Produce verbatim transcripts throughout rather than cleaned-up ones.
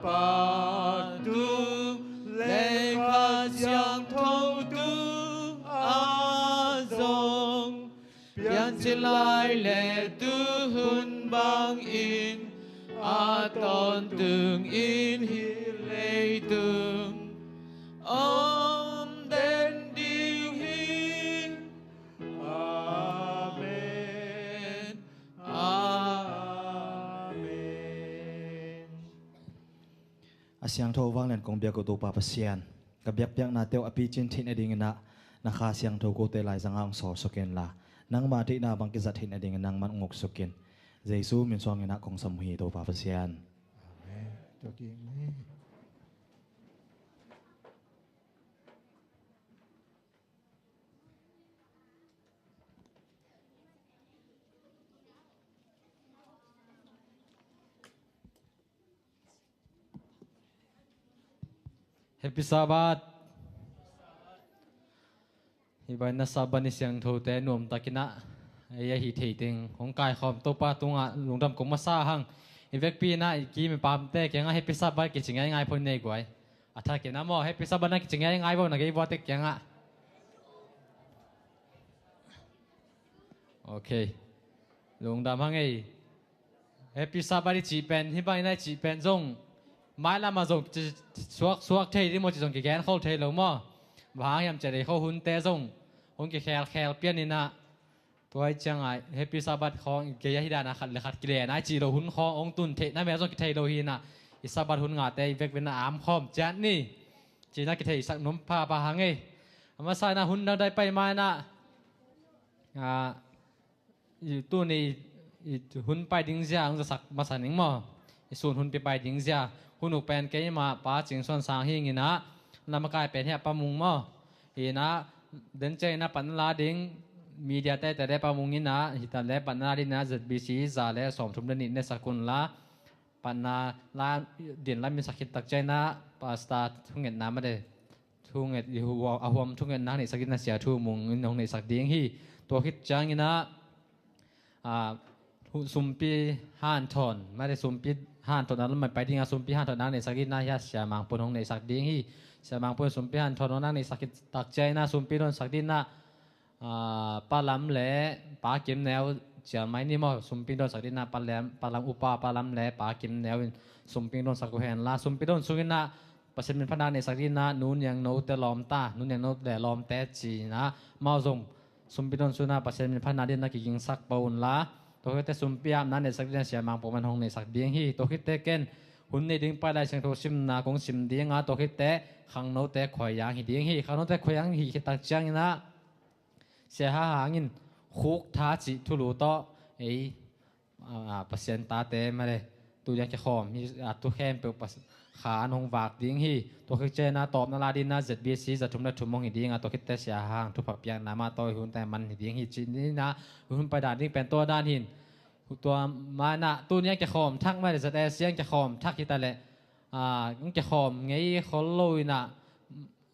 Pa tung le Kha Siangtho tungah zong, piancil lai le tuhun bangin, a tawntungin hih leitung om den ding hi. Amen. Amen. A siangtho vanglian kong biak uh Topa Pasian, ka biakpiaknate uh a picin theih nadingin ah na Kha Siangtho kote laizangah hong sawlsuk inla, nangma deihna bang kizat theih nadingin nangman hong uksuk in. Jesu min suangin ah kong sam uh hi Topa Pasian. Amen. Tua kik ni. Happy Sabbath. Hih bangin ah Sabbath ni siangthote nuamtakin ah ei a hih thei teng hong kaikhawm Topa tungah lungdam kong masa hang. I vekpi in ah i kim i pamte kiangah Happy Sabbath kici ngeingai phot ni ei guai. A thakin ah maw, Happy Sabbath na kici ngeingai vo na gei vuate kiangah. Ok. Lungdam hang ei. Happy Sabbath i cih pen, hih bangin ah i cih pen zong mailam ah zong ci-, suaksuak thei ding maw, cih zong kigenkhol thei lo maw. Bang hang hiam cih leh kho hunte zong hong kikhelkhel pian in ah, tua ahih ciangah Happy Sabbath khawng i gei ahi dan a khat le khat kilen a i cih loh hun khawng hong tun theih na mel zong kithei lo hi in ah, i Sabbath hun ngate i vekpi in ah amkhawm ciat ni, ci-in ah kitheisak nuam phapha hang ei. A masa in ah hun dangdai pai ma in ah, ah, i tuni i hun pai ding zia hong zasak masa ning maw. I sun hunpi pai ding zia, hun uk pen keimah Pa Cing Suan Sang hi ing in ah, na makai pen hiah Pa Mung maw. Hi in ah, den ciangin ah pan na la ding, media tete le Pa Mung in ah, hi ta le pan na la ding in ah, Z B C za le sawmthum le nih nesak un la, pan na la din lam in sak khit tak ciangin ah, Pastor thungetna mah le thunget, i hu-, a huam thungetna neihsak in ah Sia Thu Mung in hong neihsak ding hi. Tua khit ciangin ah, ah, hu-, sumpi hanthawn, mah le sumpi hanthawn a lam mah pai ding a, sumpi hanthawn a neihsak in ah hiah Sia Mang Pun hong neihsak ding hi. Sia Mang Pun sumpi hanthawn hong neihsak khit tak ciangin ah sumpi dawnsak ding in ah, ah, Pa Lam le Pa Kim Neu cial mai ni maw, sumpi dawnsak ding in ah Pa Lam, Pa Lam upa, Pa Lam le Pa Kim Neu in sumpi dawnsak uh hen la, sumpi dawn sungin ah Pasian min phatna neihsak ding in ah Nu Niang No te lawmta, Nu Niang No le lawmte ci in ah amau zong sumpi dawn sungin ah Pasian min phatna ding in ah kigingsak pah un la, tua khit teh sumpi apna neihsak ding in ah Sia Mang Pun man hong neihsak ding hi. Tua khit teh ken hun nei ding pai lai siangtho simna kong sim ding a, tua khit teh khangnote khuaiang hi ding hi. Khangnote khuaiang hi khit tak ciangin ah Sia Ha Hang in khuk tha cih thulu tawh ei, a, a, Pasian tate mah le tuni a kikhawm hi, a, tu khempeuh Pas-, Kha an hong vak ding hi. Tua khit ciangin ah tawpna la ding in ah Z B C za thum le thum hong hi ding a, tua khit teh Sia Ha Hang thupha piakna mah tawh i hunte man hi ding hi ci-in ah, hun pai dan ding pen tua dan hi in. Tua mah in ah tuni a kikhawm thak mah le Z A C a kikhawm thak hi ta leh, a, kikhawm ngei khol lo in ah,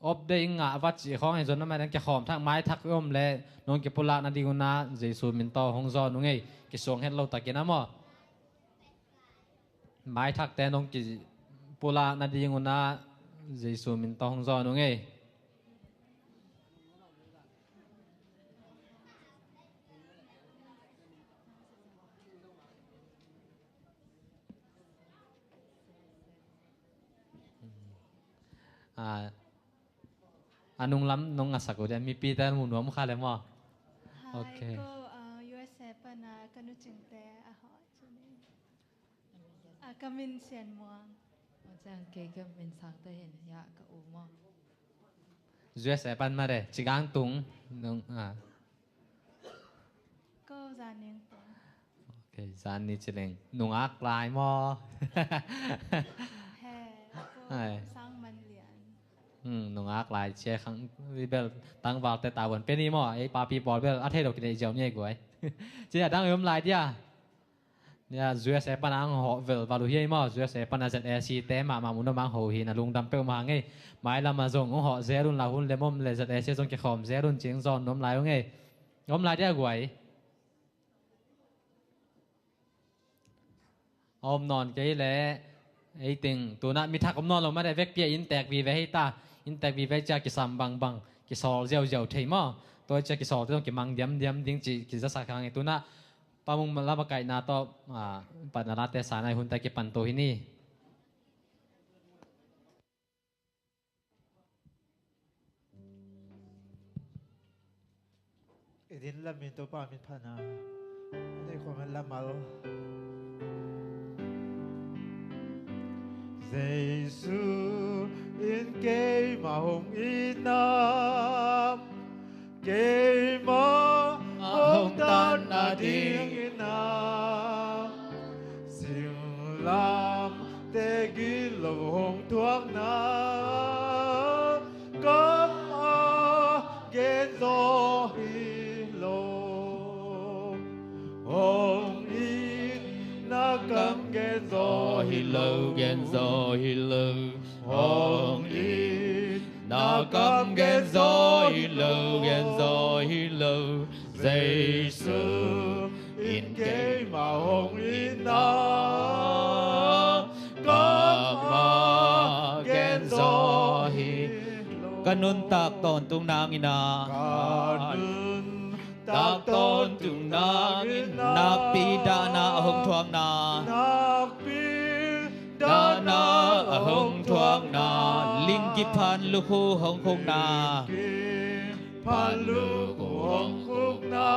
off day ngah vat cih khawng hi zong amah in ah kikhawm thak, maithak i om leh nong kipulak nading un ah Jesu min tawh hong zawn ung ei. Kisuang het lo takin ah maw, maithakte nong kipulak nading un ah Jesu min tawh hong zawn ung ei. A, a nunglam nong ngasak uh dia, mipite mu nuam kha le maw? Hi, ok. Ko, ah, U S A pan a ka nu Cingte a hawh cih ni. A ka min Sian Muang. Ua ciang kei ka min Sangte hi in, ya ka u maw? U S A pan mah le, Cigang tung nung, a. Ko Zan Ning Tung. Ok, zan ni ci leng. Nungak lai maw? He, ko Ai. Sang Man Lian. Hmm, nungak lai cia khang bel tangvalte tavuan pia ni maw? Ei papi pawl bel a thei lo kinei ziau ni ei guai. Cia dang om lai dia. Nia, U S A pan a hong hawh velval uh hi ei maw? U S A pan a Z A C te mahmah mun a mang ho hi na lungdam peuhmah hang ei. Mailam a zong hong hawh zel un la, hun lem om le Z A C zong kikhawm zel un cing zawn nuam lai ung ei. Om lai dia guai. A om nawn kei leh Ei teng tunah mi thak om nawn lo mah deh, vekpi a inntek vive hei ta. Inntek vive cia kisam bangbang kisawl ziauziau thei maw? Tua cia kisawlte zong kimang diamdiam ding cih kizasak hang e. Tunah Pa Mung lam a kaihna tawh, ah, patna late sa nai hunte kipan to hi ni. I din lamin Topa min phatna nei khawm hen la mal. Jesu in keima hong itna, keima hong tanna dingin a, singlamteh gilo hong thuakna, kam a genzaw hi lo. Hong itna kam genzaw hi lo, genzaw hi lo. Hong itna kam genzaw hi lo, genzaw hi lo. Jesu in keima hong itna, kam a genzaw hi lo. Ka nuntak tawntung nangin a, ka nuntak tawntung nangin nakpi dahna a hong thuakna, nakpi dahna a hong thuakna, lingkiphan lukhu hong khukna, lingkiphan lukhu hong khukna,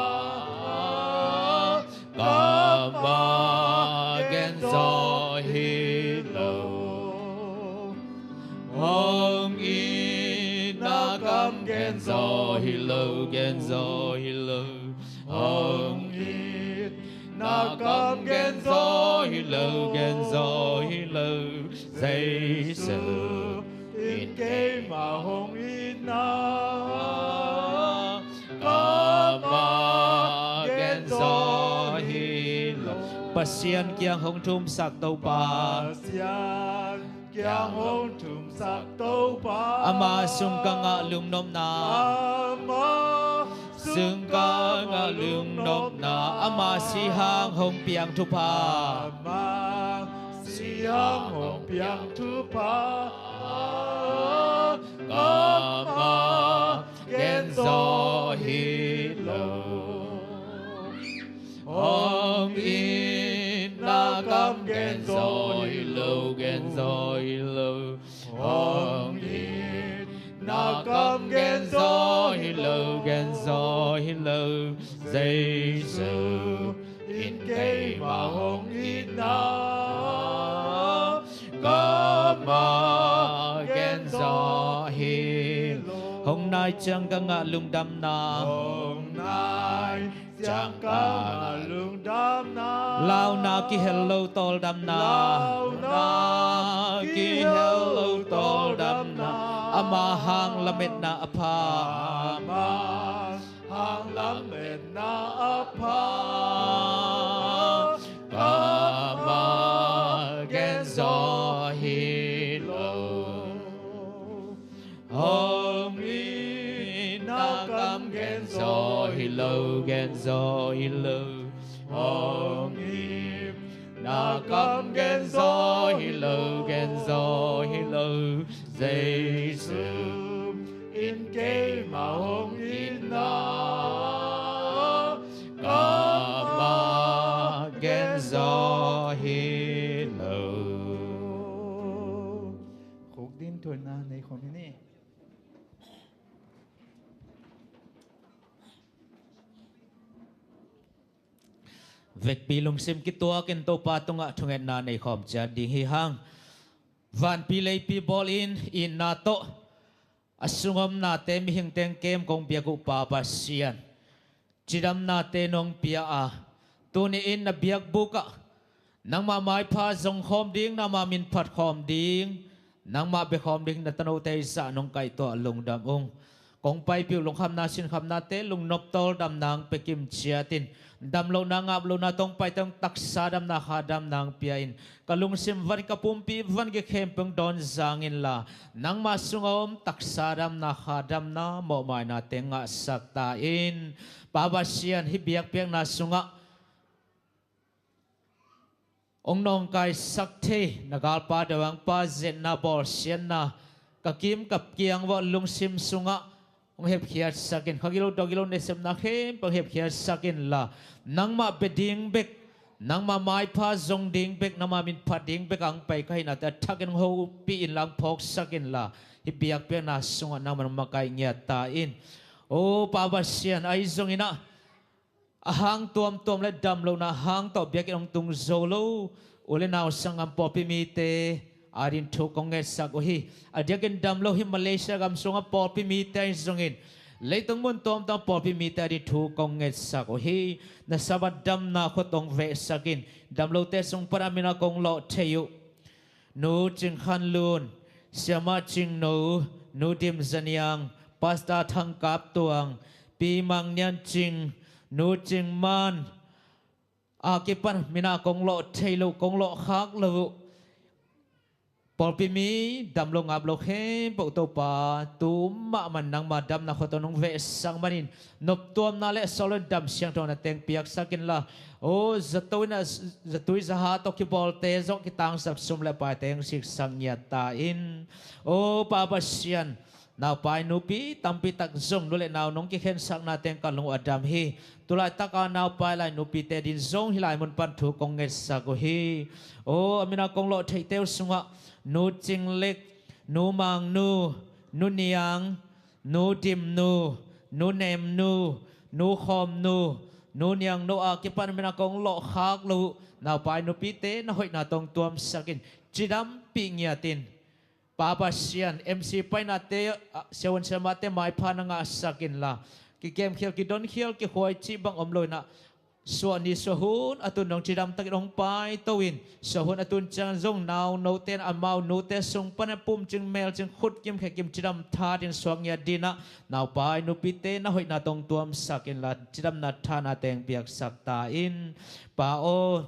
kam a genzaw hi lo. Hong itna kam genzaw hi lo, genzaw hi lo. Hong itna kam genzaw hi lo, genzaw hi lo. Jesu in keima hong itna, kam a genzaw hi lo. Pasian kiang hong thumsak Topa, Pasian kiang hong thumsak Topa, ama sung ka ngah lungnopna, ama sung ka ngah lungnopna, ama sih hang hong piang thupha, ama sih hang hong piang thupha, kam a genzaw hi lo. Hong itna kam genzaw hi lo, genzaw hi lo. Hong itna kam genzaw hi lo, genzaw hi lo. Jesu in keima hong itna, kam a genzaw hi lo. Hong nai ciang ka ngah lungdamna, hong nai ciang ka ngah lungdamna, launa kihel lo tawldamna, launa kihel lo tawldamna, ama hang lametna a pha, ama hang lametna a pha, kam a genzaw hi lo. Hong itna kam genzaw hi lo, genzaw hi lo. Hong itna kam genzaw hi lo, genzaw hi lo. Jesu in keima hong itna, kam a genzaw hi lo. Khuk din thuanna nei khawm hi ni. Vekpi lungsim kituakin Topa tungah thungetna nei khawm ciat ding hi hang. Vanpi leipi bawlin itna tawh a sung omnate mihing teng kem kong biak uh Pa Pasian, cidamnate nong pia a, tuni-in na biakbuk ah nangmah maipha zong khawm ding, nangmah min phat khawm ding, nangmah bia khawm ding na tanote zah nong kaihtuah lungdam ung. Kong paipih uh lungkhamna sinkhamnate lungnop tawldamna hong pia kim ciatin, damlohna ngaplohna tawh hong paite hong taksa damna kha damna hong pia in, ka lungsim van ka pumpi van ka khempeuh hong dawn zang inla, nangmah sungah om taksa damna kha damna mawhmaina teng ngahsak ta in. Pa Pasian, hih biakpiakna sungah Hong nawngkaisak thei na galpa deuh hangpa, zetna bawlsiatna ka kim ka kiang vawh lungsim sungah hong hepkhiatsak in. Kha gilo dawh gilo nasepna khempeuh hong hepkhiatsak inla, nangmah bia ding bek, nangmah maipha zong ding bek, nangmah minphat ding bek ang pai ka hihna te a thakin hong hopih inla, hong phawksak inla, hih biakpiakna sungah nangmah hong makaih ngiat ta in. O Pa Pasian, ahi zongin ah a hang tuamtuam le damlohna hang tawh biakinn hong tung zo lo u le nau, sanggam, pawlpi mite adingin thu kong ngetsak uh hi. A diakin damlo hih Malaysia gam sungah pawlpi mite ahi zongin, leitung mun tuamtuam pawlpi mite adingin thu kong ngetsak uh hi. Na Sabbath damna khut hong vehsak in. Damlote sung pan a min a kong lawh thei uh Nu Cing Khan Lun, Siamah Cing No, Nu Dim Za Niang, Pastor Thang Kap Tuang, Pi Mang Nian Cing, Nu Cing Man, a kipan min a kong lawh thei lo, kong lawh khak lo uh pawlpi mi, damlo ngaplo khempeuh Topa, tu mahmah nangma damna khut hong vehsak manin, noptuamna le sawt le dam siangtho na teng piaksak inla, o, zatui na, zatui zaha tawh kibawlte zawh kitangsap sum le paite hong siksak ngiat ta in. O Pa Pasian, naupai nupi tampi tak zong nu le nau nong kikhensakna teng ka lung uh a dam hi. Tulaitaka naupai lai nupite adingin zong hih lai mun pan thu kong ngetsak uh hi. O, a min a kong lawh theite uh sungah Nu Cing Lek, Nu Mang Nu, Nu Niang, Nu Dim Nu, Nu Nem Nu, Nu Khawm Nu, Nu Niang Nu, a kipan min a kong lawh khak lo uh naupai nupite na hoihna tawh hong tuamsak in, cidampih ngiat in. Pa Pasian, M C painate, ah, siavuan siamahte maipha na ngahsak inla, kikemkhial, kidonkhial, kikhuai cih bang om lo inah, suah ni suah hun a tun dong cidam takin hong paito in, suah hun a tun ciang zong naunote in amau nute sung pan a pumcing melcing, khutkim khekim cidam thatin suak ngiat dingin ah, naupai nupite na hoihna tawh hong tuamsak inla, cidamna thana teng piaksak ta in. Pa aw,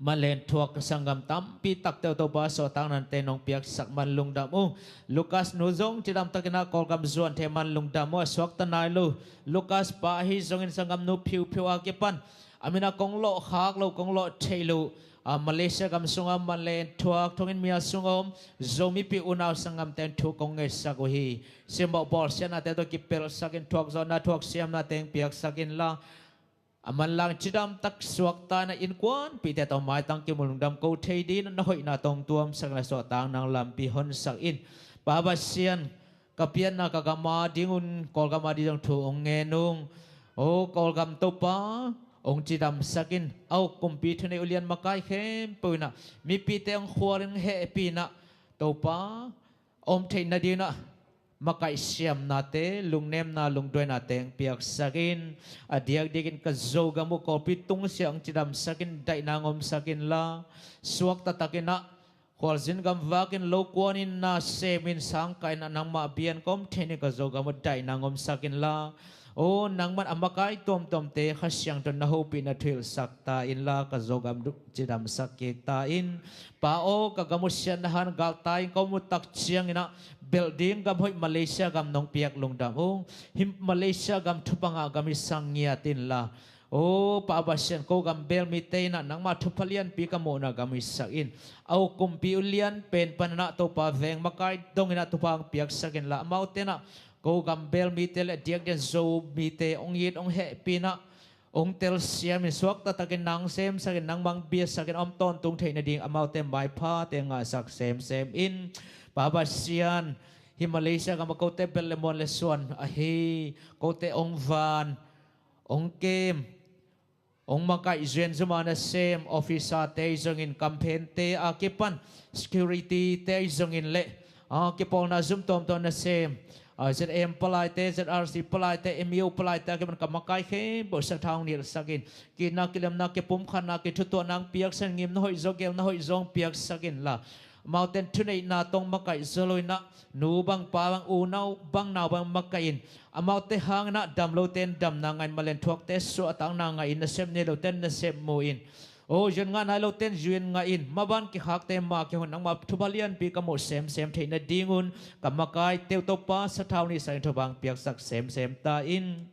manlen thuak ka sanggam tampi takte uh Topa, suahtakna teng nong piaksak man lungdam ung. Lucas nu zong cidam takin ah Kawlgam zuan thei man lungdam ung. A suakta nai lo Lucas pa ahi zongin sanggam nu phiuphiu a kipan a min a kong lawh khak lo, kong lawh theih lo, a, Malaysia gam sunga manlen thuak thongin mial sunga om Zomipi unau sanggamte in thu kong ngetsak uh hi. Simmawh bawlsiatnate tawh kipelhsak in, thuakzawhna thuaksiamna teng piaksak inla, a manlang cidam tak suakta in ah, innkuanpihte tawh maitang kimu lungdam ko thei dingin na hoihna tawh hong tuamsak inla, suahtakna lampi honsak in. Pa Pasian, ka pianna ka gam a dingun Kawlgam a ding zong thu hong ngen ung. O Kawlgam Topa, hong cidamsak in. Aw kumpi thunei ulian makai khempeuh in ah, mipite hong khual in hong hehpih in ah, Topa, om theih nadingin ah makaih siamnate, lungnemna, lungduaina teng piaksak in. A diakdiakin ka Zogam uh Kawlpi tungsiah hong cidamsak in, daihna hong omsak inla, suakta takin ah khualzin gam vakin lo kuanin na semin, sangkah in ah nangmah bia in ka om theih nadingin ka Zogam uh daihna hong omsak inla, o, nangman a makai tuamtuamte Kha Siangtho in na hopih, na thuhilhsak ta inla, ka Zogam uh cidamsak kik ta in. Pa aw, ka gam uh siatna han galtai in ka om uh tak ciangin ah, belh ding gam hoih Malaysia gam nong piak lungdam ung. Hih Malaysia gam thupha ngah gam hi sang ngiat inla, o Pa Pasian, ko gam bel mite in ah nangmah thupha lianpi ka muhna gam hisak in. Aw kumpi ulian pen panin ah Topa, veng makai dongin ah thupha hong piaksak inla, amaute in ah ko gam bel mite le diakdiakin Zomite hong it hong hehpih in ah, hong telsiam in, suakta takin nang semsak in, nangmah hong biasak in, a om tawntung theih nading amaute maiphate ngahsak semsem in. Pa Pasian, hih Malaysia gam ah kote belh le muan le suan ahi, kote hong van, hong kem, hong makaih, zuan zuma nasem officerte ahi zongin, kamphente a kipan securityte ahi zongin le, a, kipawlna zum tuamtuam nasem, a, Z M palaite, Z R C palaite, M U palaite a kipan ka makai khempeuh sathau hong nilhsak in. Ki-itna, kilemna, kipumkhatna, kithutuahna hong piaksak in, ngimna hoih zaw, gelna hoih zaw hong piaksak inla, amaute in thuneihna tawh hong makaih zaw lo in ah, nu bang pa bang, unau bang nau bang makaih in, amaute hangin ah damlote in damna ngah in, manlen thuakte suahtakna ngah in, nasep nai lote in nasep mu in, o, zuan ngah nai lote in zuan ngah in, maban kikhakte ma kihong in, nangmah thupha lianpi ka muh semsem theih nadingun ka makaite uh Topa, sathau nilhsak in, thupha hong piaksak semsem ta in.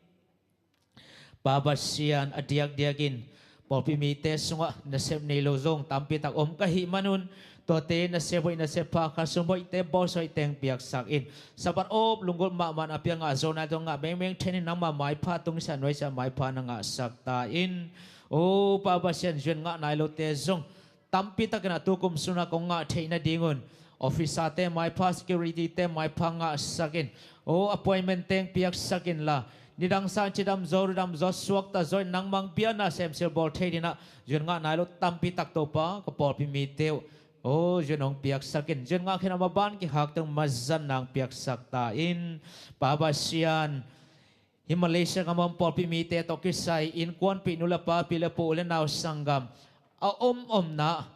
Pa Pasian, a diakdiakin Pawlpi mite sungah nasep nei lo zong tampi tak om ka hih manun, tuate nasep hoih nasep pha, khasum hoihte bawlsia hoih teng piaksak in. Sabbath op lunggulh mahmah na pia ngah zo nai tawh ngah mengmeng theih in, nangma maipha tungsiah nuaisiah maipha na ngahsak ta in. O Pa Pasian, zuan ngah nai lote zong tampi takin a tukum sungah kong ngah theih nadingun officer-te maipha, security-te maipha ngahsak in. O appointment teng piaksak inla, nidang sang cidam zaw, rudam zaw, suakta zaw in nangmah hong piakna semsil bawl thei dinah zuan ngah nai lo tampi tak Topa ka pawlpi mite uh, o zuan hong piaksak in. Zuan ngah khin a maban kikhakte uh mazatna hong piaksak ta in. Pa Pasian, hih Malaysia gam a om pawlpi mite tawh kisai innkuanpih nu le pa, pi le pu, u le nau, sanggam a om omna,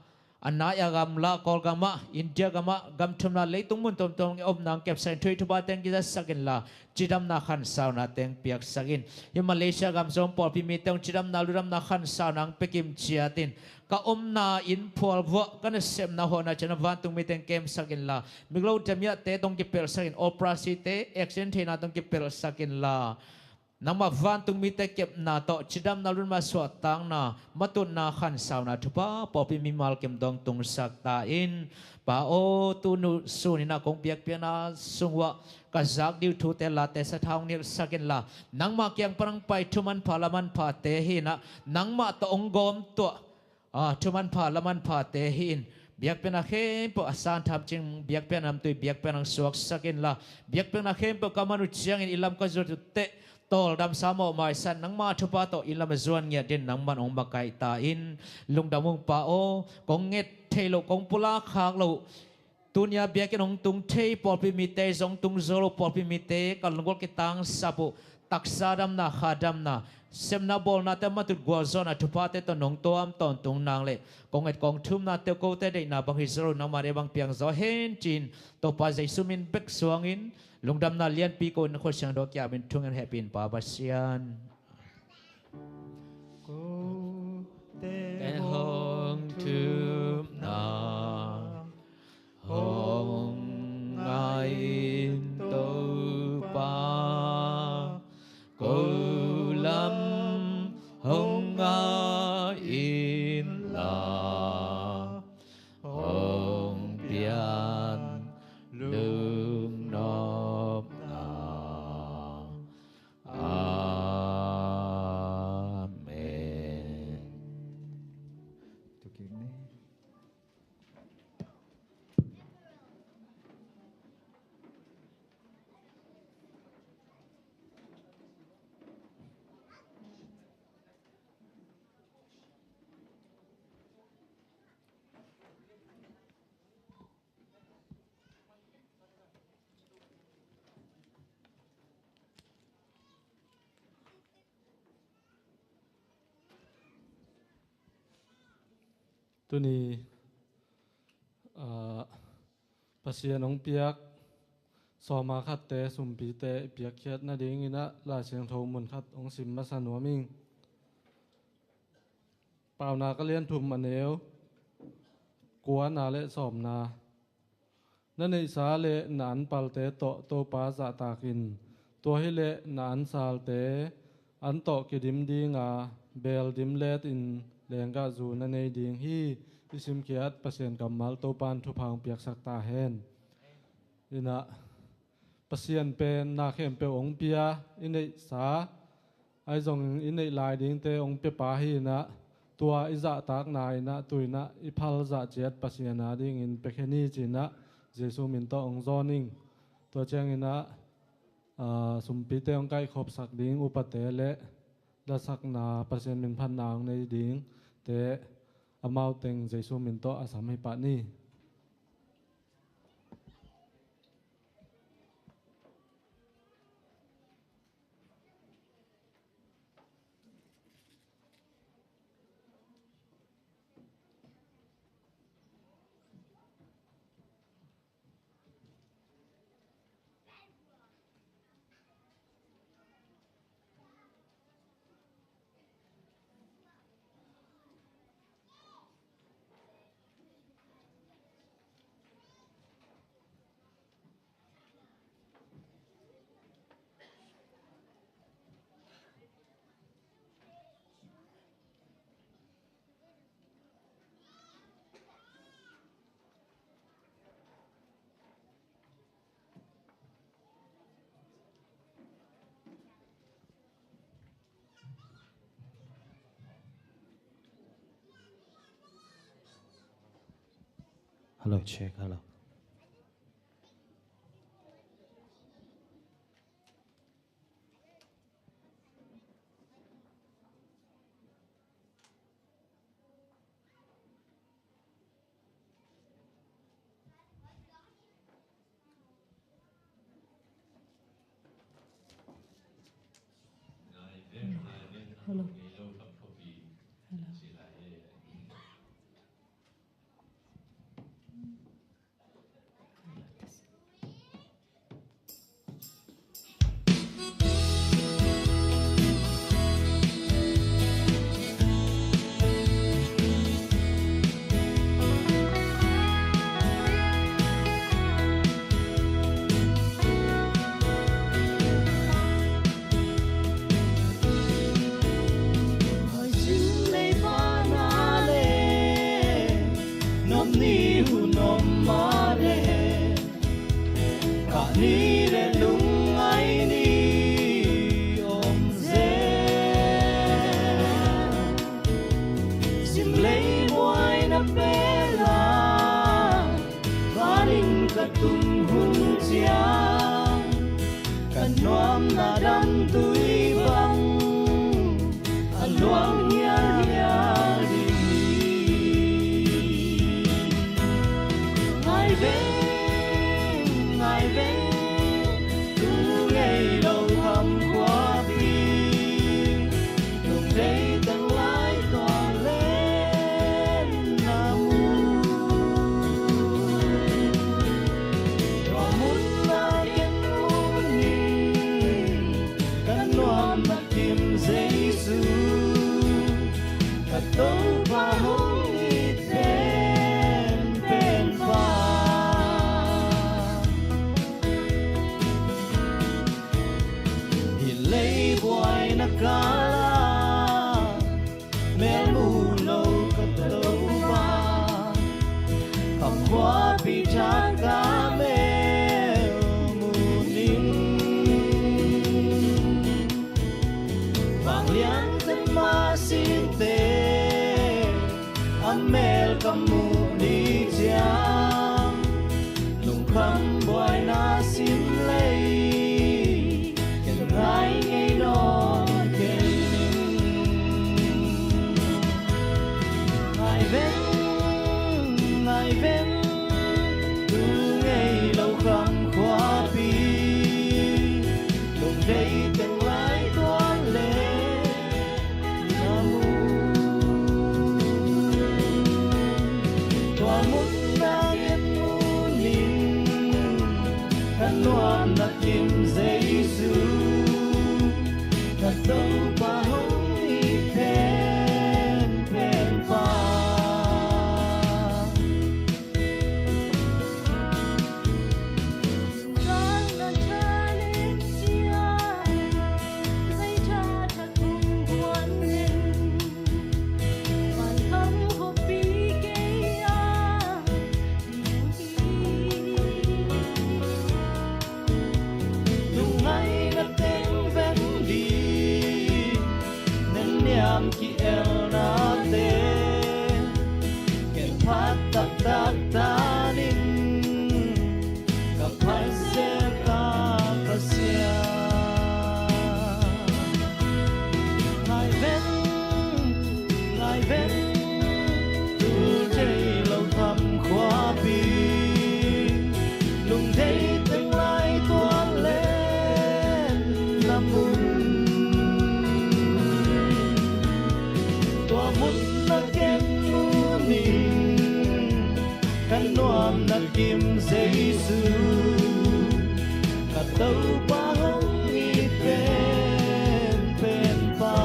a nai a gamla Kawlgamah, India gamah, gam thumna leitung mun tuamtuam i omna hong kepsak in, thu hoih thupha teng kizatsak inla, cidamna khansauna teng piaksak in. Hih Malaysia gam sung pawlpi mite hong cidamna, ludamna, khansauna hong pia kim ciat in. Ka omna inn phual vuah, ka nasepna huahna ciang a vantung mite hong kemsak inla, miglo tamiahte tawh hong kipelhsak in, operasi-te, accident theihna tawh hong kipelhsak inla, nangmah vantung mite kepna tawh cidamna, ludamna, suahtakna, matutna, khansauna thupha pawlpi mimal kim dong tungsak ta in. Pa aw, tu nu sun inah kong biakpiakna sung uah ka zak ding uh thute, late sathau hong nilhsak inla, nangmah kiang pan hong pai thu manpha la manphate hi inah nangmah tawh hong gawm tuah, a, thu manpha la manphate hi in. Biakpiakna khempeuh a san tham cing, biakpiakna namtui, biakpiakna hong suaksak inla, biakpiakna khempeuh ka man uh ciangin inn lam ka zuat uh teh tawldamsa mawhmaisan, nangma thupha tawh inn lam a zuan ngiat dingin nangman hong makaih ta in. Lungdam ung Pa aw, kong nget theih loh, kong pulak khak loh, tuni-a biakinn hong tung thei pawlpi mite, zong tung zo lo pawlpi mite ka lunggulh kitangsap uh. Taksa damna, kha damna, sepna bawlnate matut gualzawhna thuphate tawh nong tuam tawntung nang leh, kong et kong thumnate uh kote deihna bang hi zo lo, nangma deih bang piang zaw hen ci-in, Topa Jesu min bek suangin lungdamna lianpi ko-in, Khua Siangtho kiangah min thungen hehpih in Pa Pasian. Kote hong thumna hong ngah in Topa, ko lam hong ngah inla, hong pian lungnopna. Amen. Tuni, ah, Pasian hong piak sawma khatte, sumpite i piakkhiat nadingin ah Lai Siangtho mun khat hong sim masa nuam ing. Paunak a lian thum, a neu kuana le sawmna. Na neihsa le na anpalte tawh Topa zahtak in. Tua hileh na ansalte an tawh kidim dinga, beel dim letin lenggahzu na nei ding hi. I simkhiat Pasian kammal Topa in thupha hong piaksak ta hen. Inah, Pasian pen na khempeuh hong pia, i neihsa, ahi zongin i neih lai dingte hong piapa hi inah, tua i zahtakna inah, tu inah i phal zah ciat Pasian adingin pia khin hi ci inah, Jesu min tawh hong zawn ing. Tua ciang inah, aa, sumpite hong kaihkhopsak ding upate le lasakna, Pasian min phatna hong nei dingte, amau teng Jesu min tawh a sam hi pah ni. Hello, check, hello. Hello. Hello. Hoi sin nei pana le, nop ni hun om ma le, kah ni le lungngai ni om zel. Sim lei buaina pela, vanin ka tun hun ciang, ka nuamna damtui bang a luang hialhial ding hi. Ngai veng, ngai veng, tu ngei lo kham khuapi, lungdei teng lai tua len na mu. Tua mun na ken mu ni, ka nuam na kim Jesu, ka Topa hong it penpen pa. Hih lei buaina kala mel mu lo ka Topa, ka khuapi thak a mel mu ning. Vanglian teng mah sinte a mel ka muh ni ciang, lungkham buaina sim lei, ken ngai ngei nawn kei ning. Ngai veng, ngai veng, tu ngei lo kham khuapi, lungdei teng lai tua len na mu. Tua mun na ken mu ning, ka nuam na kim Jesu, ka Topa hong it penpen pa. Lungngaihna teng ven ding, na niam ki-elnate, ken phat taktak tanin ka phat zel ka Pasian. Ngai ven, ngai ven, tu thei lo kham khuapi, lungdei teng lai tua len na mun. Tua mun na ken mu ning, ka nuam na kim Jesu, ka Topa hong it penpen pa.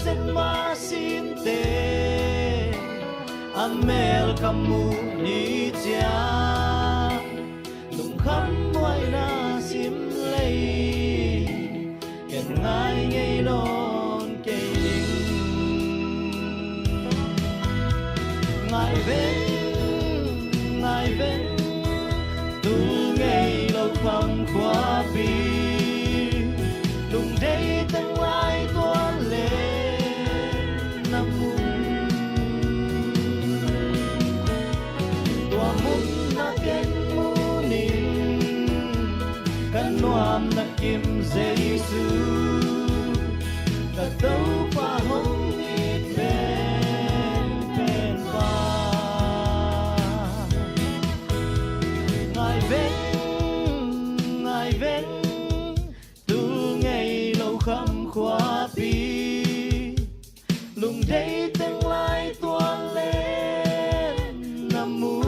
Sen mah sinte a mel ka muh ni ciang, lungkham huaina sim lei, ken ngai ngei nawn kei ding. Ngai veng, ngai veng, tu ngei lo kham khuapi, lungdei teng lai tuan le na mun. Tua mun na ken mu ning, ka nuam na kim Jesu, ka Topa hong it penpen pa. Ngai veng, ngai veng, tu ngei lo kham khuapi, lungdei teng lai tuan le na mu.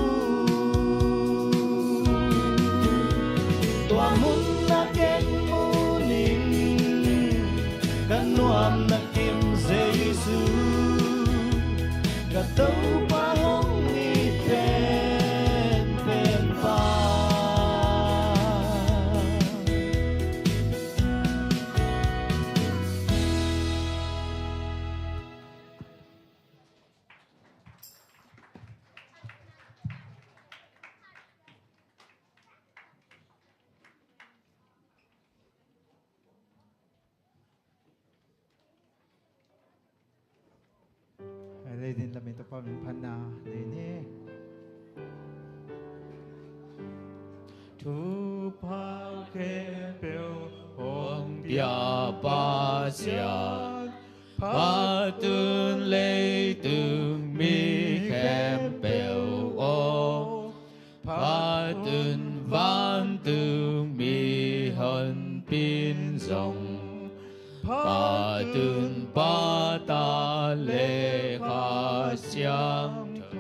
Tua mun na ken mu ning, ka nuam na kim Jesu, ka Topa hong it penpen pa. Hei, lei din lam in Topa min phatna nei ni. Thupha khempeuh hong pia Pasian, phat un leitung mi khempeuh aw, phat un vantung mihonpi in zong, phat un Pa, Ta le Kha Siangtho.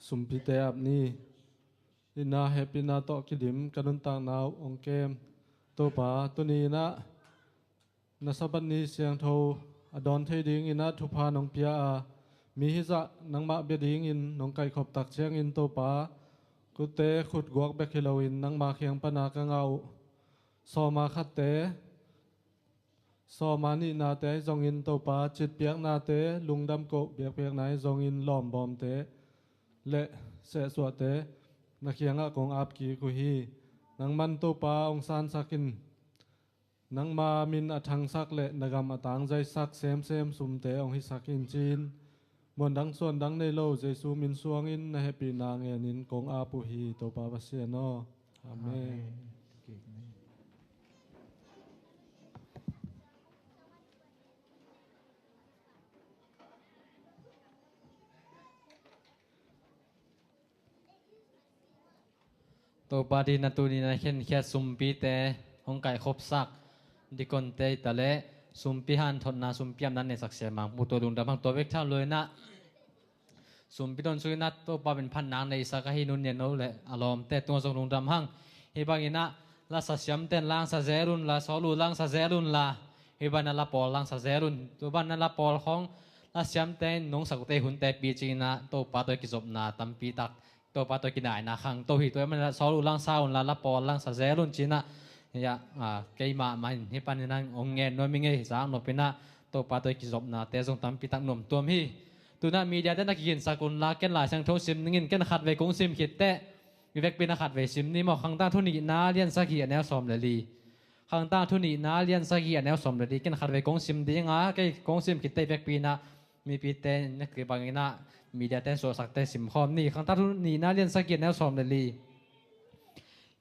Sumpite ap ni. Itna hehpihna tawh kidim ka nuntakna uh hong kem Topa, tuni in ah na Sabbath ni siangtho a dawn thei dingin ah thupha nong pia a, mi hizah nangmah bia dingin nong kaihkhop tak ciangin Topa, kutte khutguak bek hi loin nangma kiang pana ka ngah uh sawma khatte, sawma nihnate ahi zongin Topa, citpiaknate, lungdam koh biakpiakna ahi zongin lawmbawmte le sehsuahte na kiangah kong ap kik uh hi. Nangman Topa hong sansak in, nangma min a thangsak le na gam a tangzaisak semsem sumte hong hisak in ci-in, muandang suandang nei lo Jesu min suangin na hehpihna ngenin kong ap uh hi, Topa Pasian aw. Amen. Amen. Topa dina tuni na khenkhiat sumpite hong kaihkhopsak dikonte i ta le sumpi hanthotna, sumpi apna neisak siamang putu lungdam hang. Tua bek tham lo in ah sumpi don sungin ah Topa min phatna neisak ahi nunnian no le a lawmte tungah zong lungdam hang. Hih bangin ah la sa siamten langsa zel unla, sawl uh langsa zel unla, hih bangin ah la pawl langsa zel un. Tua bangin ah la pawl khawng la siamte in nong sak uhte hunte picingin ah Topa tawh i kizopna tampi tak, Topa tawh kinaina khangto hi. Tua ahih manin ah sawl uh langsa unla, la pawl langsa zel un ci-in ah, hiah, ah, keimah mah in hih panin ah hong ngen nuam ing ei, zak nop in ah Topa tawh i kizopnate zong tampi tak nuamtuam hi. Tu-in ah mediate na kikhinsak unla, ken Lai Siangtho sim ning in, ken khatvei kong sim khit teh, i vekpi in ah khatvei sim ni maw. Khangtang thu nihna lian sagih a neu sawm le li. Khangtang thu nihna lian sagih a neu sawm le li. Ken khatvei kong sim ding a, kei kong sim khit teh i vekpi in ah mipite na kibangin ah mediate suahsakte simkhawm ni. Khangtang thu nihna lian sagih a neu sawm le li.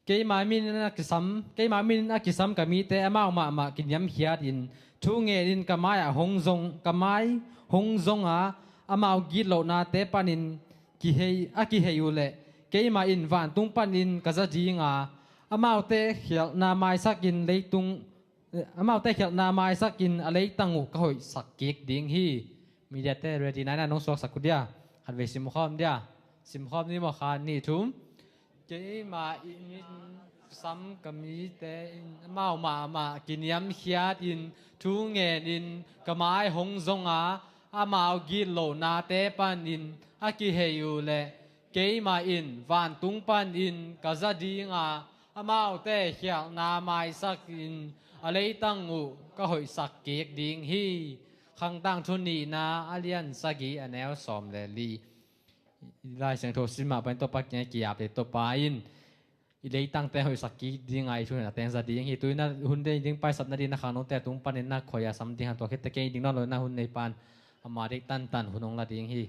Keima min in a kisam, keima min in a kisam ka mite amau mahmah kiniamkhiatin thu ngenin ka mai-ah hong zong, ka mai hong zong a, amau gitlohnate panin kihei, a kihei uh leh keima in vantung panin ka za ding a, amaute khialhna maisakin leitung, amaute khialhna maisakin a leitang uh ka hoihsak kik ding hi. Mediate ready na in ah nong suaksak uh dia. Khatvei simkhawm dia. Simkhawm ni maw, khat, nih, thum. Keima in, sam ka mite in amau mahmah kiniamkhiatin thu ngenin ka mai hong zonga, amau gitlohnate panin a kihei uh leh keimah in vantung panin ka za dinga, amaute khialhna maisakin a leitang uh ka hoihsak kik ding hi. Khangtang thu nihna a lian sagih a neu sawm le li. Lai Siangtho sim mah panin Topa kiangah ki-ap leh Topa in i leitangte hoihsak kik dinga i thuneihna teng za ding hi. Tu-in na hun deih ding paisap nading na khangnote a tung panin na khoi-a sam ding hi hang. Tua khit teh kei ding nawn lo-in na hun nei pan ama deih tantan hun hong la ding hi.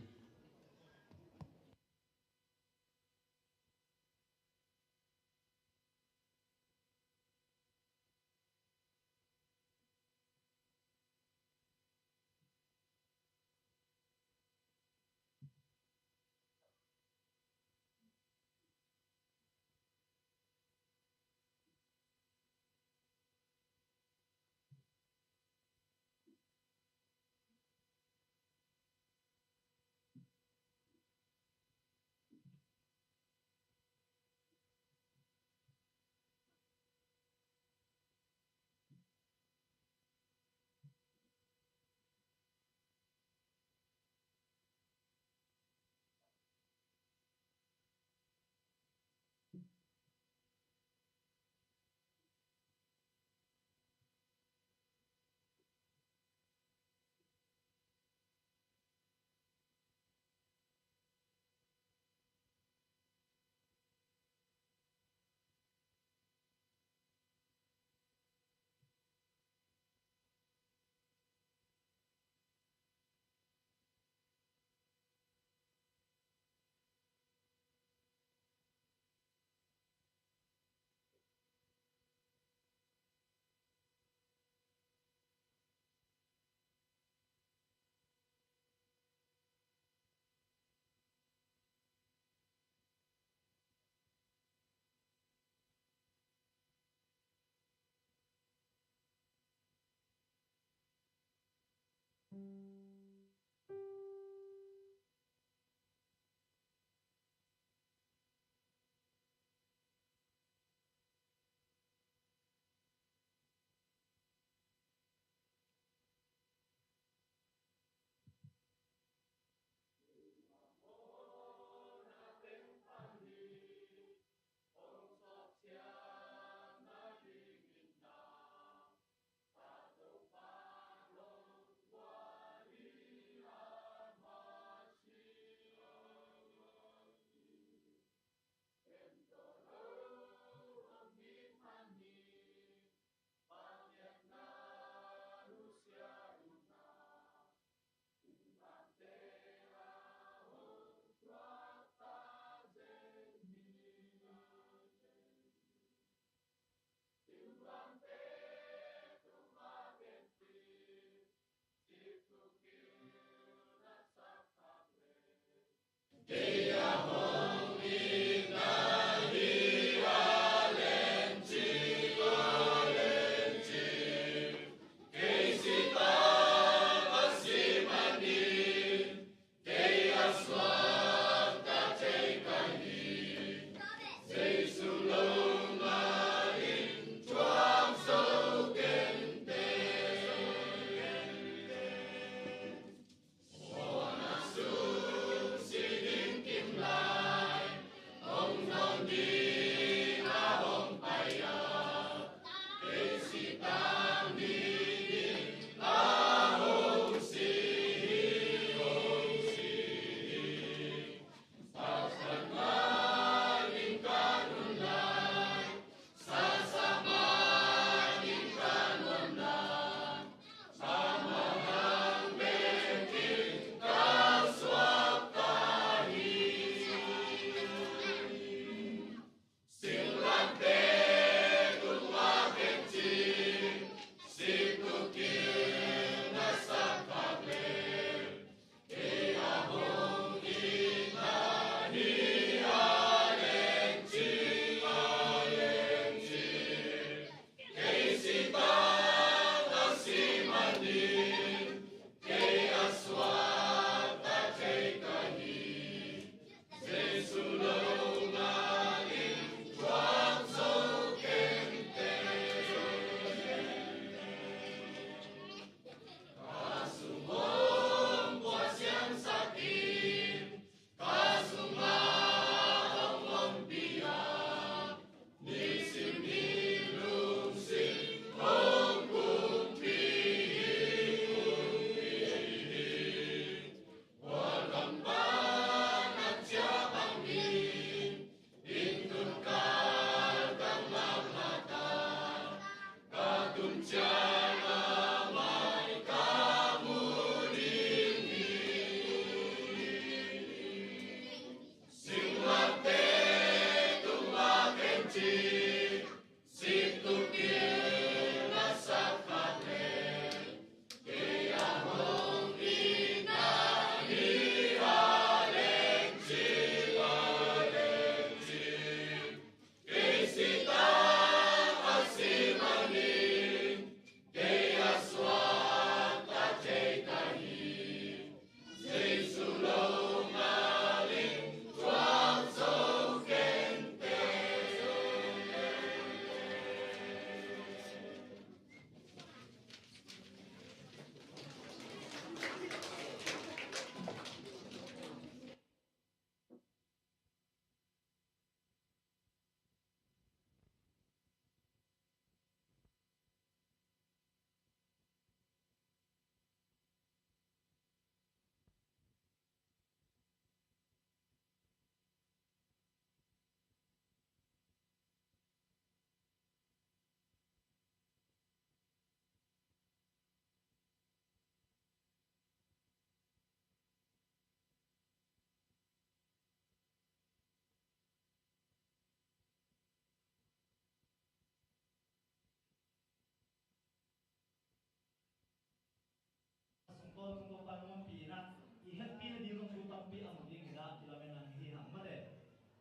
Sungtawn, sungtawn pan ompihna, i hehpihna ding zong thu tampi a mu ding hi a, i lamen nang hi hang mate.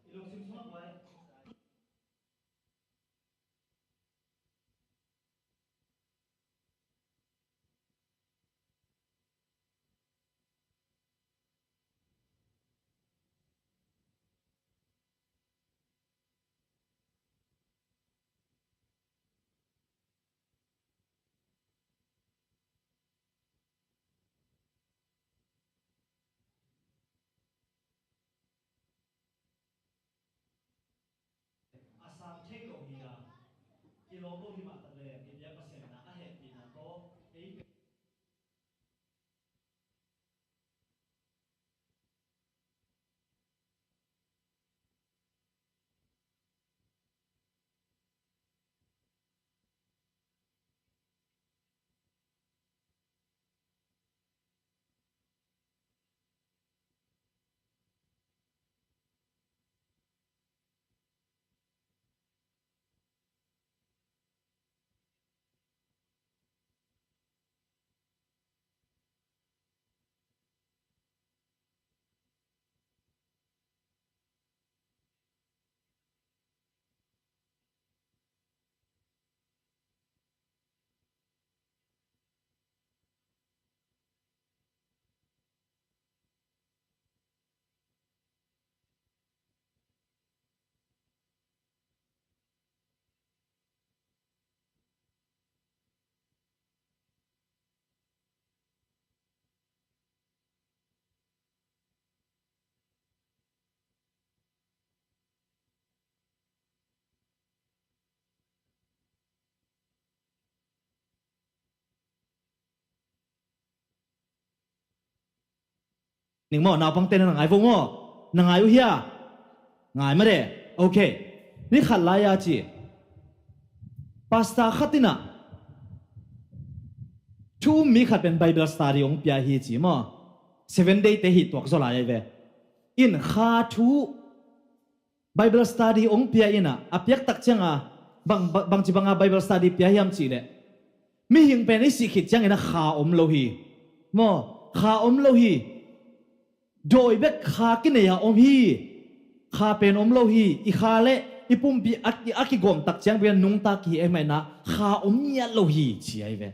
I lungsim sungah guai. A sang thei lo hi a, kilawm lo hi mah tak le, kipiak Pasian in a hehpihna tawh ei Ning maw, naupangte na ngai vo maw? Na ngai uh hia? Ngai mah de. Ok. Ni khat lai a ci. Pastor khat in a thu um mi khat pen Bible study hong pia hi ci maw? Seven Day te hi tuak zaw lai ai ve. In kha thu Bible study hong pia in a, a piak tak ciang a, bang, bang, bangci bang a Bible study pia hiam cih leh, mihing pen i sih khit ciangin a kha om lo hi. Maw, kha om lo hi. Dawi bek kha kinei a om hi. Kha pen om lo hi. I kha le i pumpi a, a kigawm tak ciang bek nungta kihi ahih manin a kha om ngiat lo hi ci ai ve.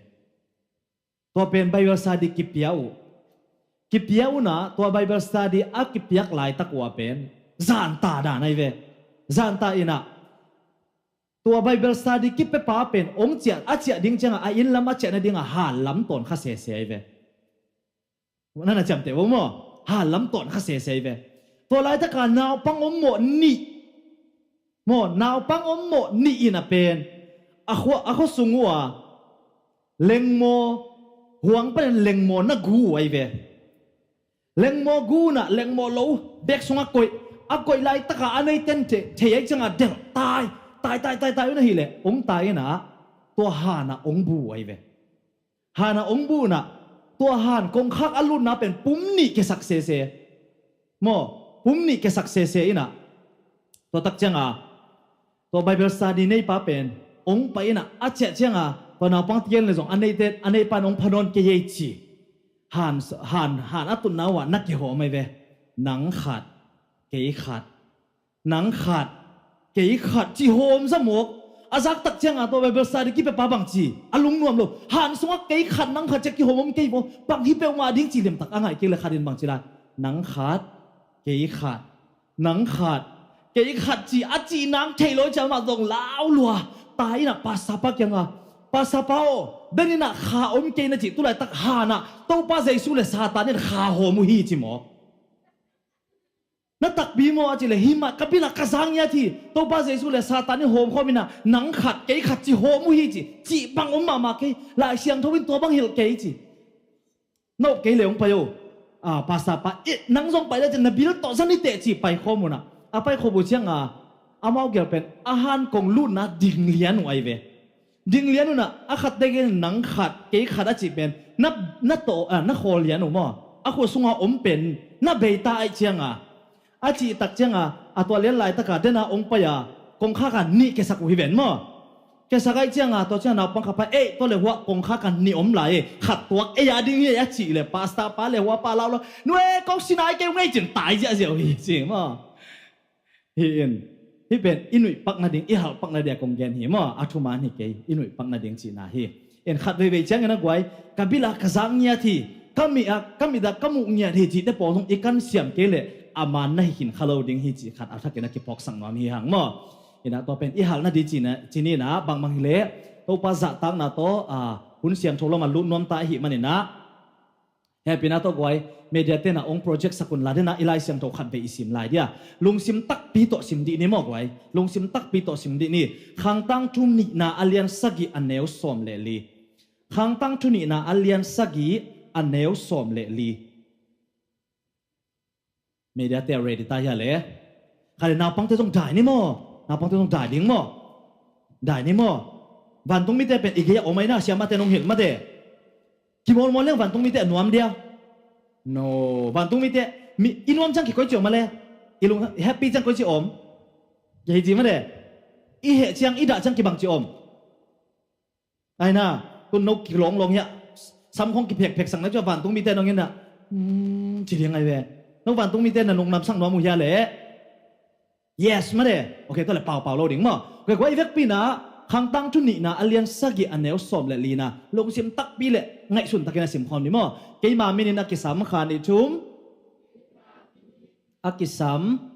Tua pen Bible study kipia uh. Kipia un a, tua Bible study a kipiak laitak uh a pen zanta dan ai ve. Zanta in a, tua Bible study kipiapa pen hong ciah, a ciah ding ciang a, a inn lam a ciah nading a hal lam tawn kha sese ai ve. Nana ciamteh vo maw? Hal lam tawn kha sese ai ve. Tua laitak a naupang om mawh nih. Maw, naupang om mawh nih in a pen a khua, a khua sung uh a lengmaw, huang panin lengmaw na gu uh ai ve. Lengmaw gu un a lengmaw lo bek sungah koih, a koih laitak a a neiten thei, thei ai ciang a delh tai, tai, tai, tai, tai un ahih leh hong tai in a, tua han a hong bu uh ai ve. Han a hong bu un a, tua han kongkhak a lutna pen pum nih kiasak sese. Maw, pum nih kiasak sese in a, tua tak ciang a Tua Bible study neipa pen hong pai inah a ciah cianga tua naupang tian le zong a neite a neipa in hong pha nawn kei ei ci. Han, han, han a tutna uh ah na kihawm ai ve. Nang khat, kei khat, nang khat, kei khat ci hawm zamawk. A zaktak cianga tua Bible study kipia pa bangci a lungnuam lo. Han sungah kei khat nang khat ci a kihawm om kei vaw. Bang hi peuhmah ding ci limtak a ngaih kei le khat in bangci lai. Nang khat, kei khat, nang khat, kei khat ci a cih nang thei lo ciah mah zong lau lua. Tai inah pastor pa kianga, pastor pa aw, den inah kha om kei na cih tulaitak hanah Topa Jesu le Satan in kha hawm uh hi ci maw? Na takpi maw a cih le hi mah ka bilah ka zang ngiat hi. Topa Jesu le Satan in hawm khawm inah nang khat kei khat ci hawm uh hi ci, cih bang om mahmah kei. Lai Siangtho in tua bang hilh kei ci. Na up kei le hong pai o. Ah, pastor pa, eh, nang zong pai le cin na bil tawh zan i teh ci pai khawm unah. A pai khawm uh cianga amau gel pen a han kong lutna ding lian uh ai ve. Ding lian unah a khat tegel nang khat, kei khat a cih pen na, na tawh, ah, na khawl lian uh maw? A khua sunga om pen na beita aih cianga a cih tak cianga a tua lian laitaka dena hong pai a kongkhak a nih kesak uh hi ven maw? Kesak aih cianga tua cianga naupang kha pa ei tua le huah kongkhak a nih om lai e, khat tuak ei a ding hi a cih le pastor pa le hua pa lau lo, nue kong sinai kei uh ngei cin tai ziahziah uh hi ci maw? Hi in, hi pen i nuih pak nading, i halh pak nading a kong gen hi maw? A thuman hi kei, i nuih pak nading cihna hi. En khat veivei ciangin a guai, ka bilah ka zak ngiat hi, ka mih ah, ka mit ah ka muh ngiat hi cihte pawl zong i kan siam kei leh a man na hi khin kha lo ding hi cih khat a thakin a kiphawksak nuam hi hang maw? Inah tua pen i halh nading cihna, cihna bangmang hi leh Topa zahtakna tawh, ah, hun siangtho lamah lut nuam ta ahi maninah Hehpihna tawh guai, media tenah hong project sak un la denah i Lai Siangtho khat vei i sim lai dia. Lungsim takpi tawh sim dih ni maw guai? Lungsim takpi tawh sim dih ni. Khangtang thu nihna a lian sagih a neu sawm le li. Khangtang thu nihna a lian sagih a neu sawm le li. Media te a ready ta hia le. Khale naupangte zong dai ni maw? Naupangte zong dai ding maw? Dai ni maw? Vantung mite pen i gei a om aina siamate nong hilh mate. Kimawlmawl leng vantung mite a nuam dia. No, vantung mite mi i nuam ciang kikoi ci om a le. I lung happy ciang koi ci om. Kei ci mate. I heh ciang i dah ciang kibang ci om. Aina, tun no kilawng lawng hiah. Sam khong kiphekphek sang na cu a vantung mite nong ina. Hmm, ci liang ai ve. No vantung mite na nung nam sang nuam uh hia le. Yes mate. Ok, tua le paupau lo ding maw? Ok, kua i vekpi na khangtang thu nihna a lian sagih a neu sawm le lina lungsim takpi le ngaihsun takin a sim khawm ni maw? Keima minin a kisam kha nih thum a kisam.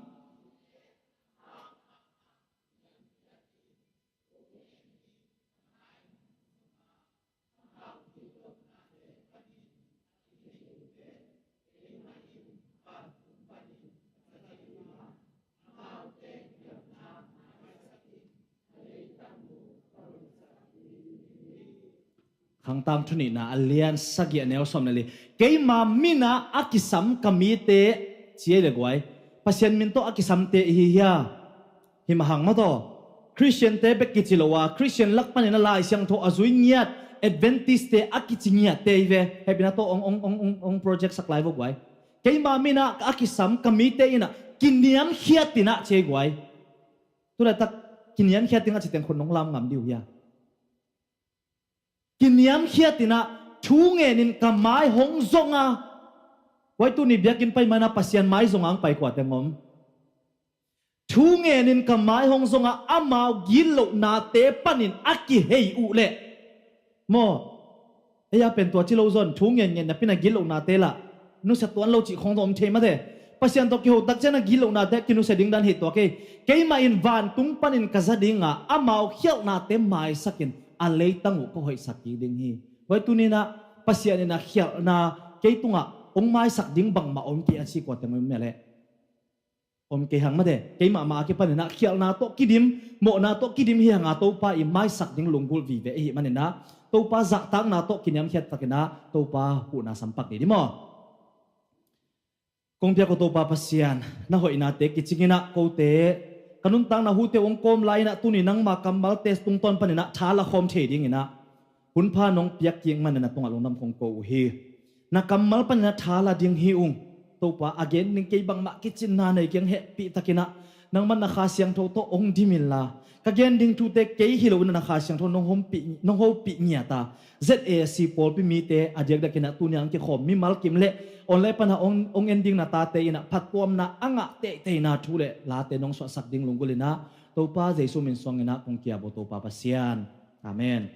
Khangtang thu nihna a lian sagih a neu sawm le li. Keima mina a kisam ka mite ci ei le guai. Pasian min tawh a kisamte i hi hia? Hi mahang maw taw. Christian te bek kici lo a, Christian lak panin a Lai Siangtho a zui ngiat, Adventist te a kici ngiat te i ve. Hehpihna tawh ong, ong, ong, ong, ong project sak lai vo guai. Keima mina a kisam ka mite ina kiniamkhiat tina ci ei guai. Tulaitak kiniamkhiat tina ci teng khun nong lam ngam diu hia? Kiniamkhiat tina thu ngenin ka mai hong zonga. Guai tuni biakinn pai mana Pasian mai zonga ang pai kua teng om. Thu ngenin ka mai hong zonga amau gitlohnate panin a kihei uh leh. Maw. Ei a pen tua ci lo zon thu ngen ngen napina gitlohnate lah. Nusia tuan lo cih khong zong om thei mate. Pasian tawh kiho tak ciana gitlohnate kinusia ding dan hi tua kei. Keimah in vantung panin ka za dinga amau khialhnate maisakin a leitang uh ka hoihsak kik ding hi. Vai tuninah Pasian inah khialhna kei tungah hong maisak ding bangmah om kei a ci kua teng om mia leh. Om kei hang mate, keimah mah a kipaninah khialhna tawh kidim, mawhna tawh kidim hi hanga Topa i maisak ding lunggulh vive ihi maninah Topa zahtakna tawh kiniamkhiat takinah Topa huhna sampak dih dih maw? Kong piak uh Topa Pasian, na hoihnate kicinginah kote ka nuntakna hute hong kawm lai-inah tuni nangma kammalte tungtawn paninah tha la khawm thei dinginah hunpha nong piak kik manin na tungah lungdam kong ko uh hi. Na kammal panin a tha la ding hi ung. Topa a gen ding kei bangmah kicinna nei kiang hehpih takinah nangman na Kha Siangtho tawh hong dim inla Ka gen ding thute kei hi lo in ah na Kha Siangtho nong hopih, nong hopih ngiat a, Z A C pawlpi mite a diakdiak in ah tuni a hong kikhawm mimal kim le online pan a hong, hong en ding na tate in ah phattuamna a ngah teiteina thu le late nong suahsak ding lunggulh in ah Topa Jesu min suang in ah kong ki-ap uh Topa Pasian. Amen.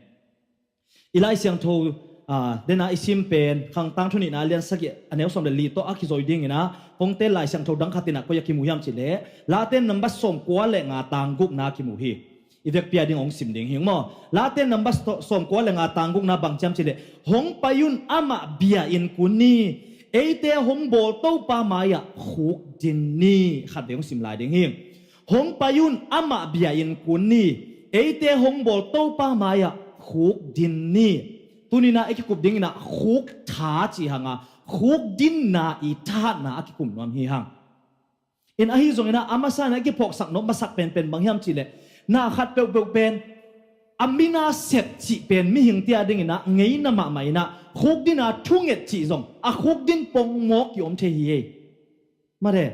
I Lai Siangtho, ah, dena i sim pen Khang Tangthu nihna a lian sagih a neu sawm le li tawh a kizui ding in ah, kong teel Lai Siangtho dang khat in ah koi ah kimu hiam cih leh, Late number sawmkua le nga tang gukna kimu hi. I vekpi a ding hong sim ding hi ung maw. Late number sawmkua le nga tang gukna bang ci hiam cih leh, hong pai un amah bia in kun ni, eite hong bawl Topa mai-ah khukdin ni. Khatvei hong sim lai ding hi. Hong pai un amah bia in kun ni, eite hong bawl Topa mai-ah khukdin ni. Tuni in ah i kikup ding in ah khuk tha ci hang a, khukdinna i thahatna a kikum nuam hi hang. In ahi zongin ah a masa in ah i kiphawksak nop masak penpen bang hiam cih leh, na khat peuhpeuh pen a min a sep cih pen mihingte a ding in ah ngeina mahmah in ah, khukdin a thunget cih zong a khukdin pongmawk kiom thei hi ei. Mate,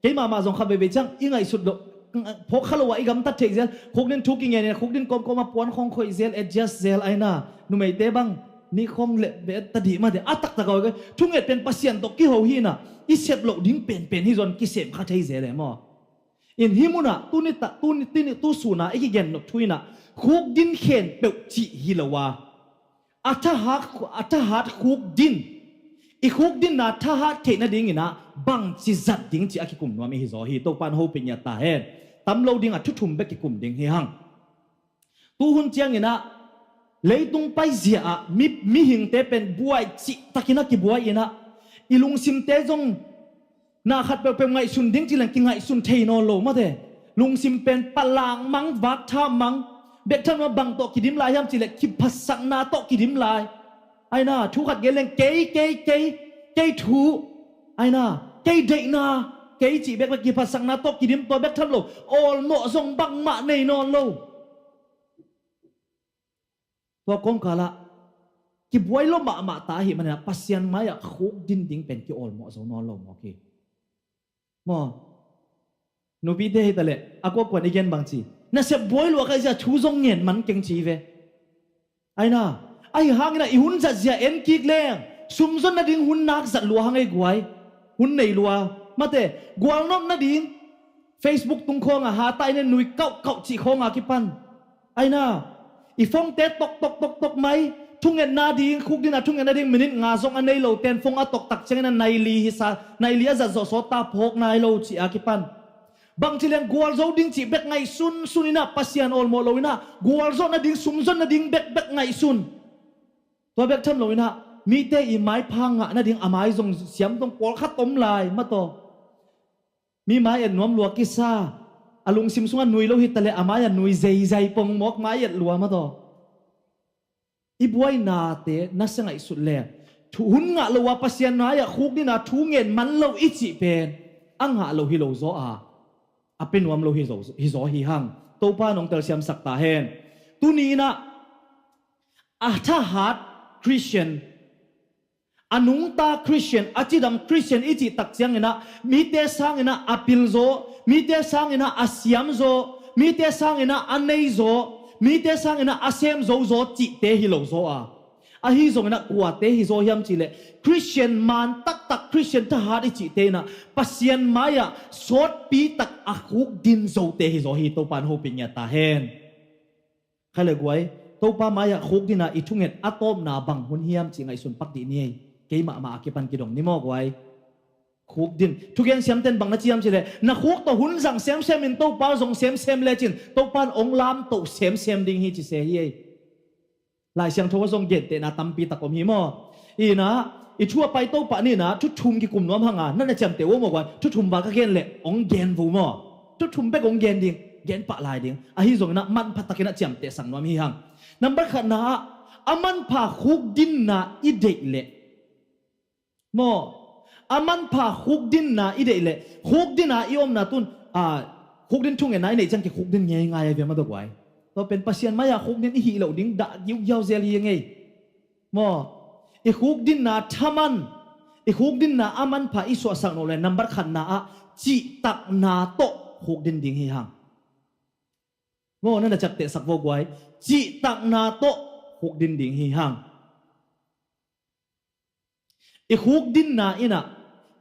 keimah mah zong kha veivei ciang i ngaihsut loh, phawk kha lo ah i gamtat theih zel, khukdin thu kingen in khukdin kawmkawm a puan khawng khoih zel, adjust zel, aina numeite bang nih khawng leh bet ta dih mate, a taktak a, thunget pen Pasian tawh kiho hi in ah, i sep loh ding penpen hi zong kisem kha thei zel e maw. In hih mun ah tuni ta, tuni, tuni tu sun a i kigen nop thu in ah, khukdin khempeuh cih hi lo a, a thahat, a thahat khukdin, i khukdinna thahat theih nading in ah bangci zat ding cih a kikum nuam i hi zaw hi. Topa in hopih ngiat ta hen. Tam lo ding a thu thum bek kikum ding hi hang. Tu hun ciangin ah leitung paizia ah mi, mihingte pen buai cihtakin a kibuai in ah, i lungsimte zong na khat peuhpeuh ngaihsun ding ci leng kingaihsun thei nawn lo mate. Lungsim pen palak mang, vak tham mang. Bek tham lo bang tawh kidim lai hiam cih leh kiphatsakna tawh kidim lai. Aina thu khat gen leng kei, kei, kei, kei thu, aina kei deihna, kei cih bekbek kiphatsakna tawh kidim, tua bek tham lo awlmawh zong bangmah nei nawn lo. Tua kawmkal ah kibuai lo mahmah ta ahih manin ah Pasian mai-ah khukdin ding pen kiawlmawh zo nawn lo mawk hi. Maw, nupite hi ta leh a kuakuan i gen bangci, nasep buai lua ka zia thu zong ngen man keng ci ve. Aina, ahi hangin ah i hun zat zia en kik leng sumzon nading hun nak zat lua hang ei guai. Hun nei lua mate, gualnop nading Facebook tung khawng a hata in en nui kauhkauh cih khawng a kipan. Aina, i phone-te toktok toktok mai, thungetna ding, khukdin a thungetna ding minit nga zong a nei lo ten phone a toktak ciangin a nai li hisa, nai li a zat zawh sawt ta phawk nai lo cih a kipan. Bangci leng gualzo ding cih bek ngaihsun sun in ah Pasian awlmawh lo in ah gualzawh nading, sumzon nading bekbek ngaihsun. Tua bek tham lo in ah mite i maipha ngah nading a mai zong siam zong pawlkhat om lai mataw. Mi mai et nuam lua kisa, a lungsim sungah nui lo hi ta leh a mai-ah nui zeizai pongmawk mai et lua mataw. I buainate nasia ngaihsut leng thu hun ngah lo a Pasian mai-ah khukdin a thu ngen man lo i cih pen a ngah lo hi lo zaw a, a pe nuam lo hi zaw, hi zaw hi hang. Topa nong telsiamsak ta hen. Tuni in ah a thahat Christian, a nungta Christian, a cidam Christian i cih tak ciangin ah mite sangin ah a pilzaw, mite sangin ah a siamzaw, mite sangin ah a neizaw, mite sangin ah a semzozaw cihte hi lo zaw a, ahi zongin ah kuate hi zaw hiam cih leh Christian man taktak, Christian thahat i cihte in ah Pasian mai-ah sawtpi tak a khukdin zote hi zaw hi. Topa in hopih ngiat ta hen. Khai le guai, Topa mai-ah khukdin a i thunget a tawpna bang hun hiam cih ngaihsun pak dih ni ei. Keimah mah a kipan kidong ni maw guai. Khukdin. Thugen siamten bang na ci hiam cih leh, na khuk tawh hun zang semsem in Topa zong semsem lecin Topa in hong lamtoh semsem ding hi ci se hi ei. Lai Siangtho a zong gentehna tampi tak om hi maw. Ina, i thu a pai Topa ni na, thu thum kikum nuam hang a, na na ciamteh uh maw guai, thu thum val ka gen leh hong gen vo maw. Thu thum bek hong gen ding, gen pah lai ding. Ahi zongin ah manpha takin ah ciamtehsak nuam hi hang. Number khatna ah, a manpha khukdinna i deih leh maw, a manpha khukdinna i deih leh khukdin a i omna tun, a, khukdin thungetna i neih ciang kikhukdin ngeingai a via ma dawk uai. Tua pen Pasian mai-a khukdin i hih loh ding dah giugiau zel hi ngei. Maw, i khukdinna thaman, i khukdinna a manpha i suahsak loh leh number khatna ah cihtakna tawh khukdin ding hi hang. Maw, na na ciaptehsak vo guai. Cihtakna tawh khukdin ding hi hang. I khukdinna in ah,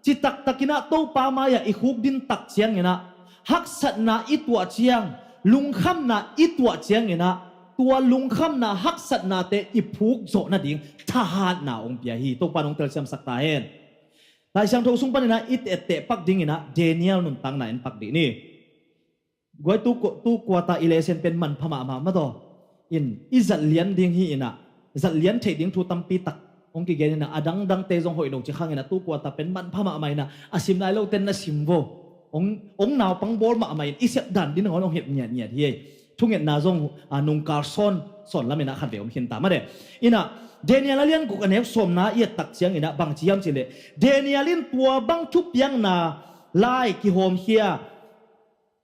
citaktakin ah Topa mai-ah i khukdin tak ciangin ah, haksatna i tuah ciang, lungkhamna i tuah ciangin ah, tua lungkhamna haksatnate i phuk zawh nading thahatna hong pia hi. Topa in hong telsiamsak ta hen. Lai Siangtho sung panin ah i etteh pak dingin ah Daniel nuntakna en pak dih ni. Guai, tu, tu kuata i lesson pen manpha mahmah mah taw. In, i zat lian ding hi in ah, zat lian theih ding thu tampi tak hong kigen in ah, a dangdangte zong hoih lo ci khang in ah, tu kuata pen manpha mahmah in ah, a sim nai lote na sim vo. Hong, hong naupang bawl mahmah in, i sep dan ding hong, hong hep ngiatngiat hi ei. Thungetna zong, a, nungkal sawn, sawn lam in ah khat vei om khin ta mah de. In ah, Daniel a lian guk a neu sawmna i et tak ciangin ah bang ci hiam cih leh, Daniel in tua bang thupiakna lai kihawmkhia,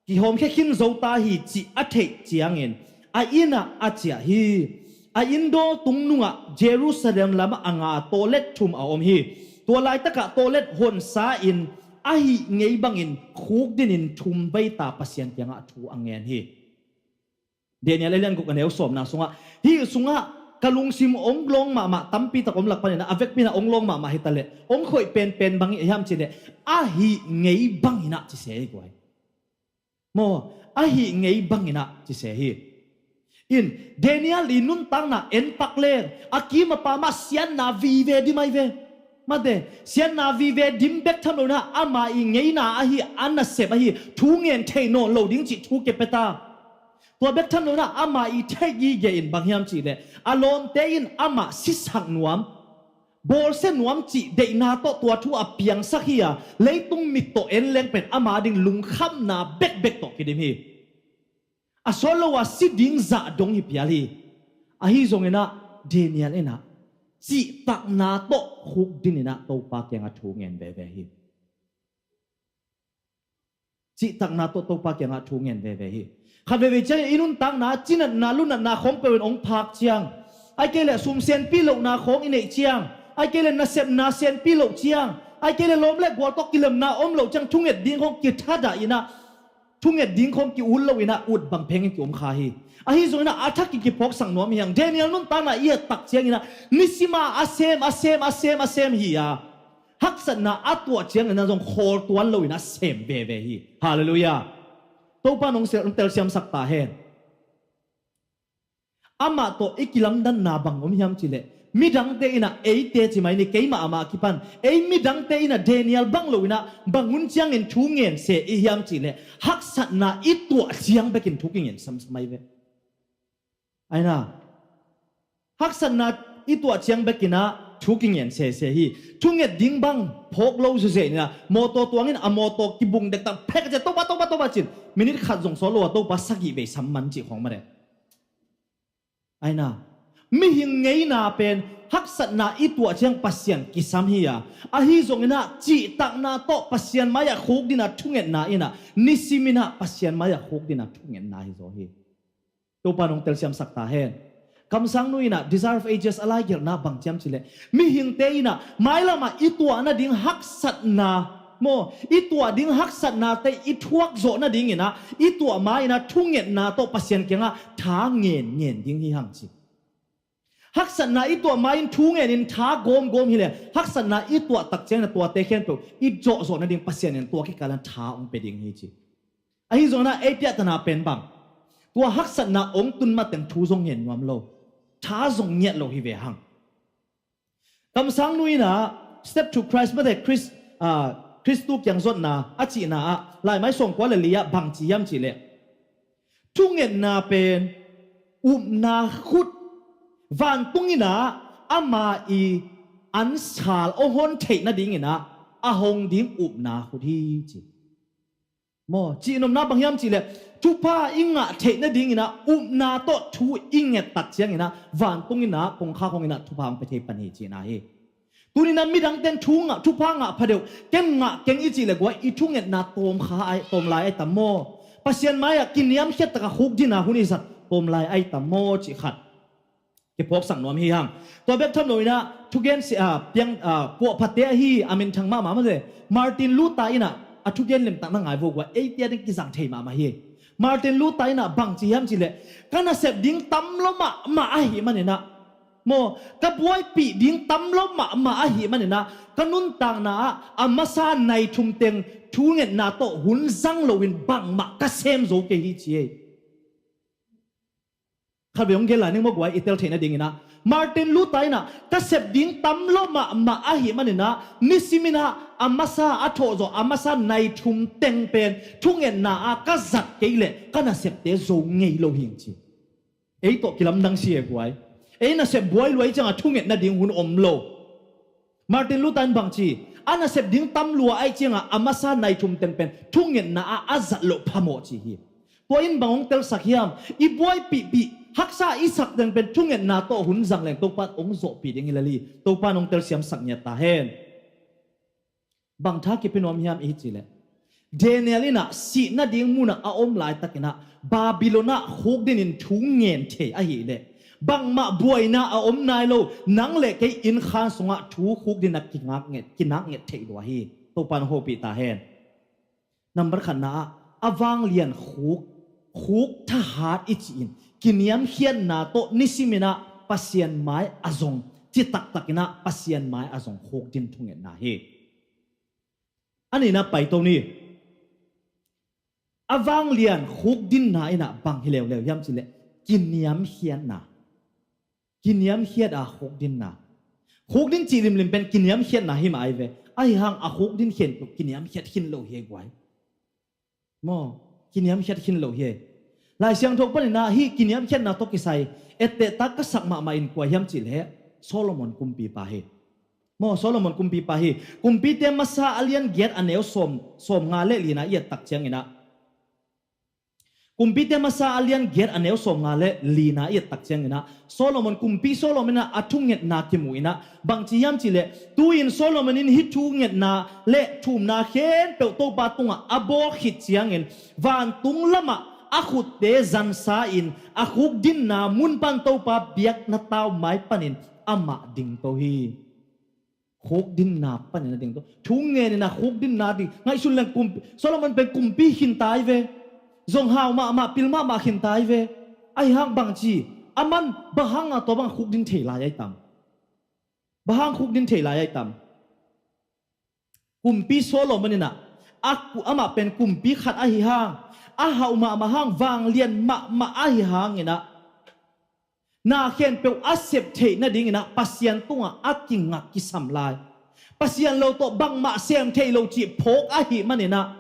kihawmkhia khin zo ta hi cih a theih ciangin a inn ah a ciah hi. A inn daw tung nungah Jerusalem lamah a nga tawlet thum a om hi. Tua laitakah tawlet honsa in ahih ngei bangin khukdinin thum vei ta Pasian kiangah thu a ngen hi. Daniel a lian guk a neu sawmna sungah, hih sungah ka lungsim hong lawng mahmah tampi tak om lak panin ah, a vekpi in ah hong lawng mahmah hi ta leh, hong khoih penpen bang hi hiam cih leh, ahih ngei bangin ah ci se hi guai. Maw, ahih ngei bangin ah ci se hi. In, Daniel i nuntakna en pak leng, a kim a pam ah siatna vive dim ahi ve. Mate, siatna vive dim bek tham lo in ah, ama i ngeina ahi, a nasep ahi, thu ngen thei nawn lo ding cih thu kipia ta. Tua bek tham lo in ah, ama i theih gige in bang hiam cih leh, a lawmte in amah sisak nuam, bawlsia nuam cih deihna tawh tua thu a piangsak hi a, leitung mit tawh en leng pen ama ding lungkhamna bekbek tawh kidim hi. A sawt lo a si ding zah dong hi phial hi. Ahi zongin ah Daniel in ah cihtakna tawh khukdin in ah Topa kiangah thu ngen veve hi. Cihtakna tawh Topa kiangah thu ngen veve hi. Khat veve ciangin i nuntakna, cinatna, lunatna khawng peuh in hong phak ciang, ahih kei leh sum sianpi lohna khawng i neih ciang, ahih kei leh nasepna sianpi loh ciang, ahih kei leh lawm le gual tawh kilemna om loh ciang, thunget ding khawng kithadah in ah, thunget ding khawng ki-ut lo in ah, ut bang phengin ki-om kha hi. Ahi zongin ah a thak kiphawksak nuam hi hang. Daniel nuntakna i et tak ciangin ah, nisim a a sem, a sem, a sem, a sem hi a, haksatna a tuah ciangin ah zong khawl tuan lo in ah sem veve hi. Halleluiah. Topa in hong sel-, hong telsiamsak ta hen. Amah tawh i kilamdanna bang om hiam cih leh, midangte in ah eite ci mai ni, keimah amah kipan, ei midangte in ah Daniel bang lo in ah bang hun ciangin thu ngen se i hiam cih leh, haksatna i tuah ciang bekin thu kingen samsam ahi ve. Aina, haksatna i tuah ciang bekin ah thu kingen sese hi. Thunget ding bang phawk lo zuzeh in ah, mawtaw tuangin a mawtaw kibung dektak phek a ci a, Topa, Topa, Topa ci-in, minit khat zong sawt lo a Topa sagih vei sam man cih khawng mah de. Aina, mihing ngeina pen haksatna i tuah ciang Pasian kisam hi a, ahi zongin ah cihtakna tawh Pasian mai-ah khukdin ah thungetna in ah, nisim in ah Pasian mai-ah khukdin ah thungetna hi zaw hi. Topa in hong telsiamsak ta hen. Kamsang nu in ah Desire of Ages a laigelhna bang ci hiam cih leh, mihingte in ah mailam ah i tuah nading haksatna, maw, i tuah ding haksatnate i thuak zawh nadingin ah, i tuah ma-in ah thungetna tawh Pasian kiangah tha ngen ngen ding hi hang ci. Haksatna i tuah ma-in thu ngenin tha gawmgawm hi leh, haksatna i tuah tak ciangin ah tuate khempeuh i zawh zawh nading Pasian in tua kikal ah tha hong pia ding hi ci. Ahi zongin ah ei piahtana pen bang, tua haksatna hong tun mateng thu zong ngen nuam lo, tha zong ngiat lo hi ve hang. Kamsang nu in ah Step to Christ, mate, Christ, ah, Khristu kiang zuatna a cihna ah, Laimai sawmkua le li ah bang ci hiam cih leh, thungetna pen upna khut, vantung in ah ama i ansal hong hon theih nadingin ah a hong ding upna khut hi ci. Maw, cihnopna bang hiam cih leh, thupha i ngah theih nadingin ah upna tawh thu i nget tak ciangin ah vantung in ah kongkhak hong in ah thupha hong pia thei pan hi cihna hi. Tuni in ah midangte in thu ngah, thupha ngah phadeuh, ken ngah keng i cih leh guai, i thungetna tawm kha ai, tawm lai ai tam maw? Pasian mai-ah kiniamkhiat takin khukdin ah hun i zat tawm lai ai tam maw cih khat kiphawksak nuam hi hang. Tua bek tham lo in ah thugen si, ah, piang, ah, puahphate ahi a minthang mahmah mate, Martin Luther in ah a thugen limtak na ngai vo guai, eite ading kizang thei mahmah hi. Martin Luther in ah bang ci hiam cih leh, ka nasep ding tam lo mahmah ahih manin ah, maw, ka buaipih ding tam lo mahmah ahih manin ah, ka nuntakna ah a masa nai thum teng thungetna tawh hun zang loin bangmah ka sem zo kei hi, ci hi. Khatvei hong gen lai ning maw guai, i tel theih nadingin ah, Martin Luther in ah, ka sep ding tam lo mahmah ahih manin ah, nisimin ah a masa a thawhzawh, a masa nai thum teng pen thungetna ah ka zat kei leh ka nasepte zo ngei lo hi, ci. Ei tawh kilamdang si e guai. Ei nasep buai lua ahih ciangah thunget nading hun om lo. Martin Luther in bang ci, a nasep ding tam lua ahih ciangah a masa nai thum teng pen thungetna ah a zat loh phamawh, ci hi. Tua in bang hong telsak hiam? I buaipihpih haksa i sak teng pen thungetna tawh hun zang leng Topa in hong zawhpih ding hi lel hi. Topa in hong telsiamsak ngiat ta hen. Bang tha kipia nuam hiam i hih cih leh, Daniel in ah sih nading munah a om laitakin ah Babylon ah khukdin in thu ngen thei ahih leh, bangmah buaina a om nai lo, nang le kei innkhan sungah thu khukdin ah kinaknget, kinaknget theih lua hi. Topa in hong hopih ta hen. Nambat khatna ah, a vanglian khuk, khuk thahat i cih in kiniamkhiatna tawh nisimin ah Pasian mai a zong, ci taktakin ah Pasian mai a zong khukdin thungetna hi. A nihna paito ni. A vanglian khukdinna in ah bang hi leuleu hiam cih leh, kiniamkhiatna. Kiniamkhiat a khukdinna. Khukdin cih limlim pen kiniamkhiatna hi mah ahi ve. Ahih hang a khukdin khempeuh kiniamkhiat khin lo hi ei guai. Maw, kiniamkhiat khin lo hi ei. Lai Siangtho panin ah hih kiniamkhiatna tawh kisai ettehtak ka sak mahmah in kua hiam cih leh, Solomon kumpipa hi. Maw, Solomon kumpipa hi. Kumpite Masa a lian giat a neu sawm, sawmnga le lina i et tak ciangin ah, Kumpite Masa a lian giat a neu sawmnga le lina i et tak ciangin ah, Solomon, kumpi Solomon in ah a thungetna kimu in ah, bang ci hiam cih leh, tu-in Solomon in hih thungetna le thumna khempeuh Topa tungah a bawl khit ciangin, vantung lamah a khutte zansa in a khukdinna mun pan Topa biakna tau mai panin amah dingto hi. Khukdinna panin a dingto. Thu ngenin a khukdinna ding. Ngaihsun leng kumpi, Solomon pen kumpi khin ta hi ve. Zonghau mahmah, pil mahmah khin ta hi ve. Ahih hang bang ci, aman bang hanga tua bang khukdin thei lai ahi tam? Bang hang khukdin thei lai ahi tam? Kumpi Solomon in ah, a ku-, amah pen kumpi khat ahih hang, a hauh mahmah hang, vanglian mahmah ahih hangin ah, na khempeuh a sep theih nadingin ah Pasian tungah a kingak kisam lai. Pasian lo tawh bangmah sem thei lo cih phawk ahih manin ah,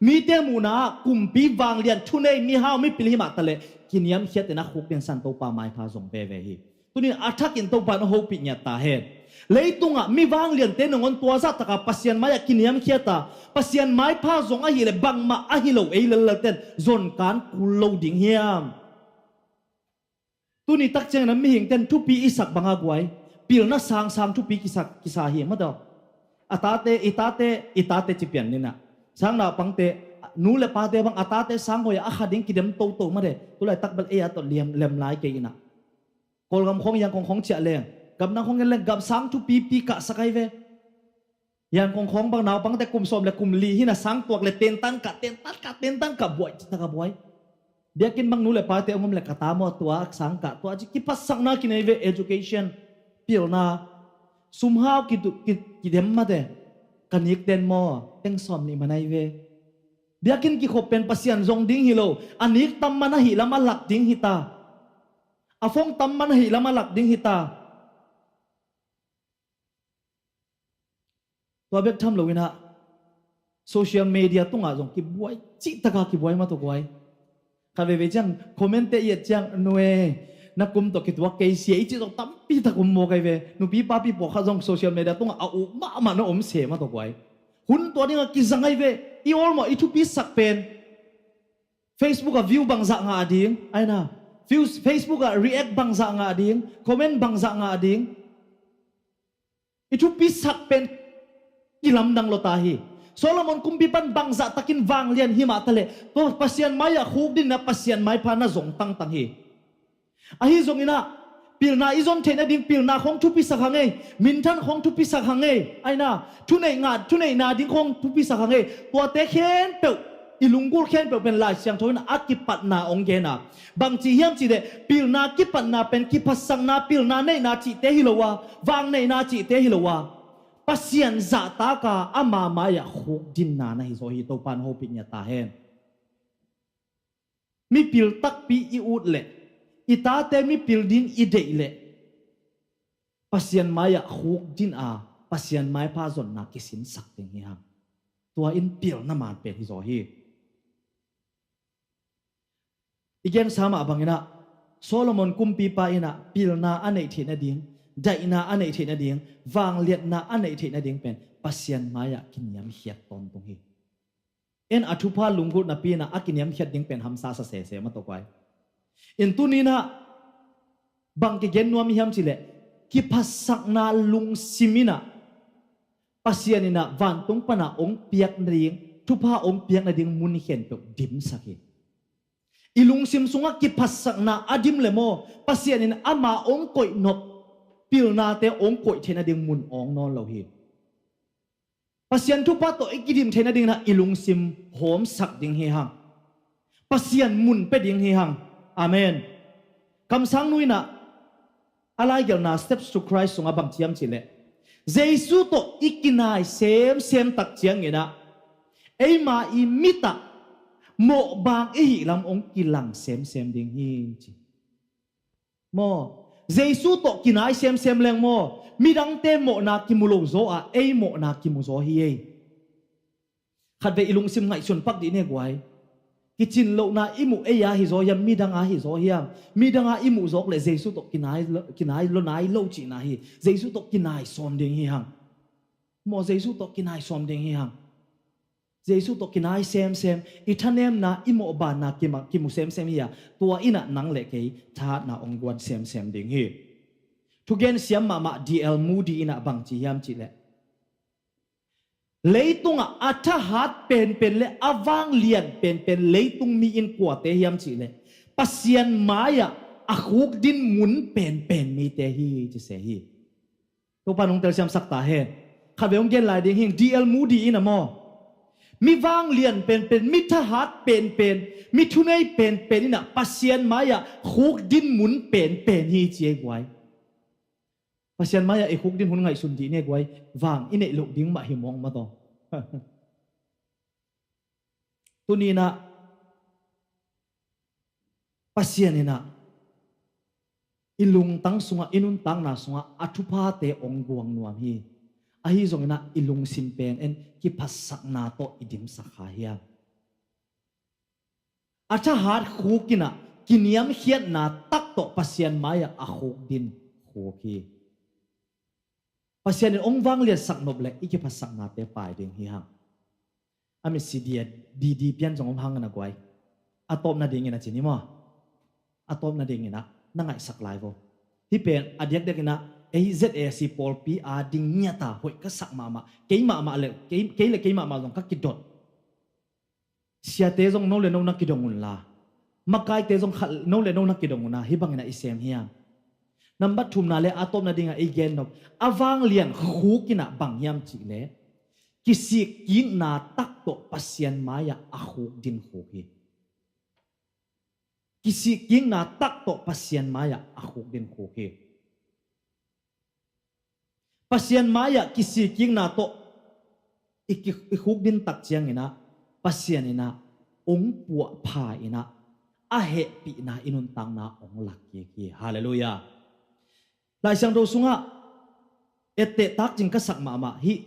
mite muhna ah kumpi vanglian, thunei, mihau, mipil hi mah taleh, kiniamkhiat in a khukdin san Topa maipha zong veve hi. Tuni-in a thakin Topa in hong hopih ngiat ta hen. Leitungah mi vangliante nangawn tua zah takah Pasian mai-ah kiniamkhiat a, Pasian maipha zong ahih leh bangmah ahi lo ei lellelten zonkan kul lo ding hiam? Tuni tak ciangin a mihingte in thupi i sak bang a guai, pilna sangsang thupi kisa, kisa hi mah tawh. A tate, i tate, i tate ci pian ni na. Sang naupangte, nu le pate bang a tate sang hoih a, a kha ding kidem toto mah de. Tulaitak bel ei a tawh lem, lem lai kei in a. Kawlgam khawng, Yangon khawng ciah leng, gam dang khawng en leng, gam sang thupipi kahsak ahi ve. Yangon khawng bang naupangte kum sawm le kum li hi na, sang tuak le tentan kah, tentan kah, tentan kah, buai ci tak a buai. Biakinn bang nu le pate hong om le ka ta maw, tua sang kah, tua ci, kipatsakna kinei ve, education, pilna, sumhau ki, ki, kidem mah de, ka nikten maw, teng sawm nih man ahi ve. Biakinn kikhop pen Pasian zong ding hi lo, a nik tam man ahih lam a lak ding hi ta. A phone tam man ahih lam a lak ding hi ta. Tua bek tham lo in a, social media tungah zong kibuai, cih tak a kibuai mah tawh guai. Khat veivei ciang comment-te i et ciang, nu e, na kum tawh kituak kei sia, i cih zong tampi tak om mawk ahi ve. Nupi papi pawlkhat zong social media tungah a uk mahmah na om se mah tawh guai. Hun tua dingah kizang ahi ve. I awl mawh, i thupisak pen Facebook ah view bangzah ngah ding, ahi na. Views, Facebook ah react bangzah ngah ding, comment bangzah ngah ding. I thupisak pen kilamdang lo ta hi. Solomon kumpipa in bangzah takin vanglian hi mah taleh, tua Pasian mai-ah khukdin in a, Pasian maipha na zong tangtang hi. Ahi zongin a, pilna i zon theih nading pilna khawng thupisak hang ei, minthan khawng thupisak hang ei, ahi na, thuneih ngah, thuneihna ding khawng thupisak hang ei, tuate khempeuh I lunggulh khempeuh pen Lai Siangtho in a kipatna hong gen a, bangci hiam cihleh pilna kipatna pen kiphatsakna, pilna neihna cihte hi lo a, vang neihna cihte hi lo a, Pasian zahtaka ama mai-ah khukdinna na hi zaw hi. Topa in hopih ngiat ta hen. Mipil takpi i ut leh, i tate mipil ding i deih leh, Pasian mai-ah khukdin a, Pasian maipha zonna kisinsak ding hi hang. Tua in pilna man pen hi zaw hi. I gensa mah bangin ah, Solomon kumpipa in ah pilna a neih theih nading, daihna a neih theih nading, vangliatna a neih theih nading pen Pasian mai-ah kiniamkhiat tawntung hi. En a thupha lunggulh napi in ah a kiniamkhiat ding pen hamsa sa sese mah tawh guai. In tuni in ah bang kigen nuam i hiam cihleh, kiphatsakna lungsim in ah Pasian in ah vantung pan a hong piak nading, thupha hong piak nading mun khempeuh dimsak hi. I lungsim sungah kiphatsakna a dim leh maw, Pasian in ama hong koih nop, pilnate hong koih theih nading mun awng nawn lo hi. Pasian thupha tawh i kidim theih nading in ah i lungsim hawmsak ding hi hang. Pasian mun pia ding hi hang. Amen. Kamsang nu in ah a laigelhna Steps to Christ sungah bang ci hiam cihleh, Jesu tawh i kinai semsem tak ciangin ah eima i mit ah mawhbang i hih lam hong kilang semsem ding hi ci. Maw, Jesu tawh kinai semsem leng maw, midangte mawhna kimu lo zaw a, ei mawhna kimu zaw hi ei. Khatvei i lungsim ngaihsun pak dih ni guai. Kicin lohna i muh ei a hi zaw hiam, midang a hi zaw hiam? Midang a i muh zawk leh Jesu tawh kinai lo, kinai lo nai lo cihna hi. Jesu tawh kinai sawm ding hi hang. Maw, Jesu tawh kinai sawm ding hi hang. Jesu tawh kinai semsem, i thanemna, i mawhbanna kima-, kimu semsem hi a, tua in ah nang leh kei thahatna hong guan semsem ding hi. Thugen siam mahmah D L Moody in ah bang ci hiam cihleh, leitungah a thahat penpen leh a vanglian penpen leitung mi in kuate hiam cihleh, Pasian mai-ah a khukdin mun penpen mite hi ci se hi. Topa in hong telsiamsak ta hen. Khatvei hong gen lai ding hing, D L Moody in ah maw, mi vanglian penpen, mi thahat penpen, mi thunei penpen in ah Pasian mai-ah khukdin mun penpen hi ci ei guai. Pasian mai-ah i khukdin hun ngaihsun dih ni guai. Vang i neih loh ding mah hi mawng mah tawh. Tuni in ah Pasian in ah i lungtang sungah, i nuntakna sungah a thuphate hong guang nuam hi. Ahi zongin ah i lungsim pen en kiphatsakna tawh i dimsak kha hiam? A thahat khuk in ah kiniamkhiatna tak tawh Pasian mai-ah a khukdin khuk hi. Pasian in hong vangliatsak nop leh i kiphatsaknate pai ding hi hang. A mitsi dia didi pian zong om hang na guai. A tawp nadingin a ci ni maw? A tawp nadingin ah na ngaihsak lai vo. Hih pen a diakdiakin ah ei Z A C pawlpi a ding ngiat a hoih ka sak mahmah. Kei mahmah leh, kei, kei leh kei mahmah zong ka kidot. Siate zong no le no na kidong un la, makaite zong khat no le no na kidong un la, hih bangin ah i sem hiam? Nambat thumna leh a tawpna dingah i gen nop, a vanglian khuk in ah bang hiam cihleh, kisikkikna tak tawh Pasian mai-ah a khukdin khuk hi. Kisikkikna tak tawh Pasian mai-ah a khukdin khuk hi. Pasian mai-ah kisikkikna tawh i ki-, i khukdin tak ciangin ah Pasian in ah hong puahpha in ah a hehpihna i nuntakna hong lakkik hi. Halleluiah. Lai Siangtho sungah etteh takcing ka sak mahmah, hih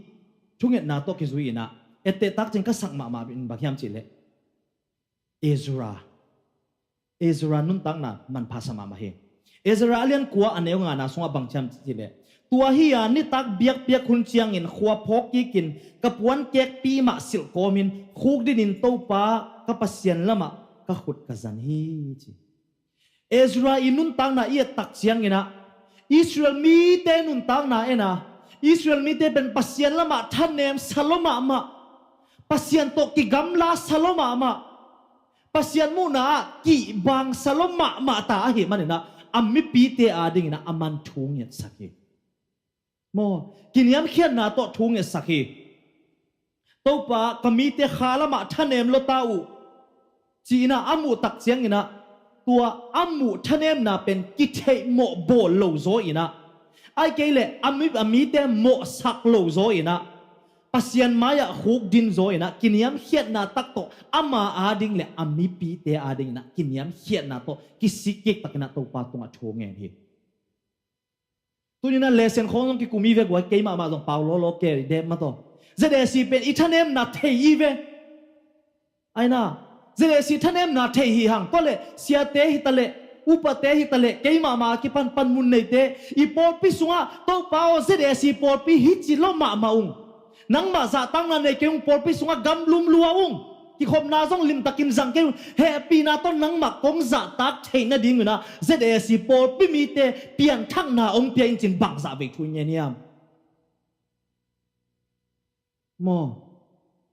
thungetna tawh kizui in ah etteh takcing ka sak mahmah in bang hiam cihleh, Ezra. Ezra nuntakna manpha sa mahmah hi. Ezra a lian kua a neu ngana sungah bang ci hiam cihleh, tua hi a nitak biakpiak hun ciangin khua phawk kikin ka puan kekpi mah silh kawmin khukdinin Topa ka Pasian lamah ka khut ka zan hi ci. Ezra i nuntakna i et tak ciangin ah Israel mite nuntakna en a, Israel mite pen Pasian lamah thanem sa lua mahmah, Pasian tawh kigamla sa lua mahmah, Pasian muhna ah kihbang sa lua mahmah ta ahih manin ah a mipite adingin ah aman thu ngetsak hi. Maw, kiniamkhiatna tawh thu ngetsak hi. Topa, ka mite kha lamah thanem lua ta uh, ci-inah a muh tak cianginah tua a muh thanemna pen kitheihmawh bawl lo zaw inah, ai kei leh a mi, a mite mawhsak lo zaw inah, Pasian mai-ah khukdin zaw inah kiniamkhiatna tak tawh ama ading le a mipite adinginah kiniamkhiatna tawh kisikkik takinah Topa tungah thu ngen hi. Tuninah lesson khawng zong kikum hi ve guai, keimahmah zong pau lawlaw kei dep mataw. Z A C pen i thanemna thei hi ve. Aina, Z A C thanemna thei hi hang. Tua le siate hi ta le, upate hi ta le, keimahmah a kipan panmun neite, i pawlpi sungah Topa aw, Z A C pawlpi hi ci lo mahmah ung. Nangmah zahtakna nei kei ung, pawlpi sungah gamlum lua ung. Kikhopna zong limtakin zang kei ung. Hehpihna tawh nangmah kong zahtak theih nadinginah Z A C pawlpi mite pianthakna hong pia in cin bangzah vei thu i ngen hiam? Maw?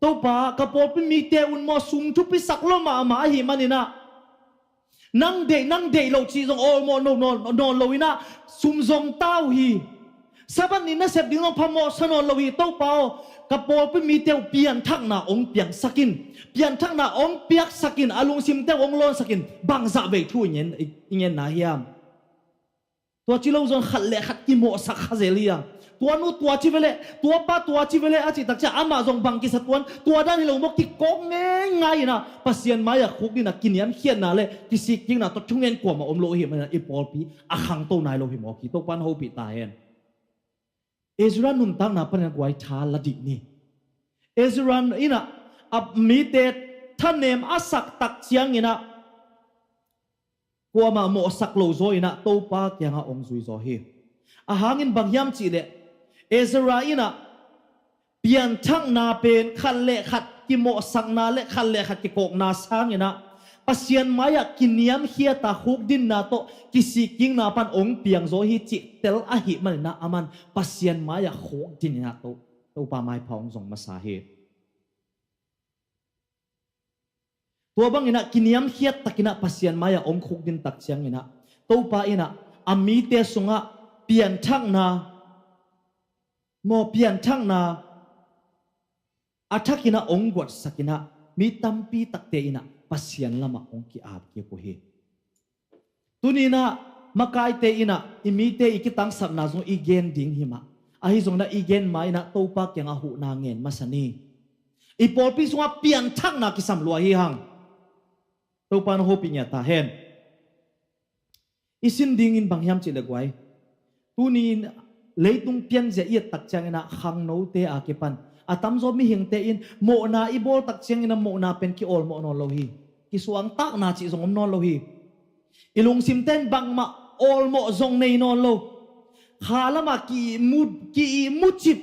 Topa, ka pawlpi mite un maw, sum thupisak lo mahmah ahih maninah nang deih, nang deih loh cih zong awlmawh nawn, nawn, nawn lo inah sum zong ta uh hi. Sabbath ni nasep ding zong phamawhsa nawn lo hi. Topa aw, ka pawlpi mite uh pianthakna hong piangsak in, pianthakna hong piaksak in, a lungsimte uh hong lawnsak in, bangzah vei thu i ngen, i, i ngenna hiam? Tua ci lo zong khat le khat kimawhsak kha zel hi hang. Tua nu tua ci ve leh, tua pa tua ci ve leh a cih tak ciah amah zong bang kisa tuan, tua dan hi lo maw, kikawk ngeingai inah Pasian mai-ah khukdinah kiniamkhiatna le kisikkikna tawh thungen kuamah om lo ahih maninah i pawlpi a khangto nai lo hi mawk hi. Topa in hopih ta hen. Ezra nuntakna panin a guai tha la dih ni. Ezra inah a mite thanem a sak tak cianginah kuamah mawhsak lo zaw inah Topa kiangah hong zui zaw hi. A hangin bang hiam cihleh, Ezra inah pianthakna pen khat le khat kimawhsakna le khat le khat kikawkna sanginah Pasian mai-ah kiniamkhiata khukdinna tawh kisikkikna pan hong piang zaw hi cih tel ahih maninah aman Pasian mai-ah khukdin inah To, Topa maipha hong zong masa hi. Tua banginah kiniamkhiat takinah Pasian mai-ah hong khukdin tak cianginah Topa inah a mite sungah pianthakna, maw, pianthakna a thakinah hong guatsakinah mi tampi takte inah Pasian lamah hong ki-ap kik uh hi. Tuninah makaite inah i mite i kitangsapna zong i gen ding hi mah. Ahi zonginah i gen ma inah Topa kiangah huhna ngen masa ni. I pawlpi sungah pianthakna kisam lua hi hang. Topa na hopih ngiat ta hen. I sin dingin bang hiam cihleh guai, tuni in leitung pianzia i et tak cianginah khangnote a kipan a tamzaw mihingte in mawhna i bawl tak cianginah mawhna pen ki-awlmawh nawn lo hi. Kisuangtakna cih zong om nawn lo hi. I lungsimte in bangmah awlmawh zong nei nawn lo. Kha lamah ki-ihmu, ki-ihmu cip,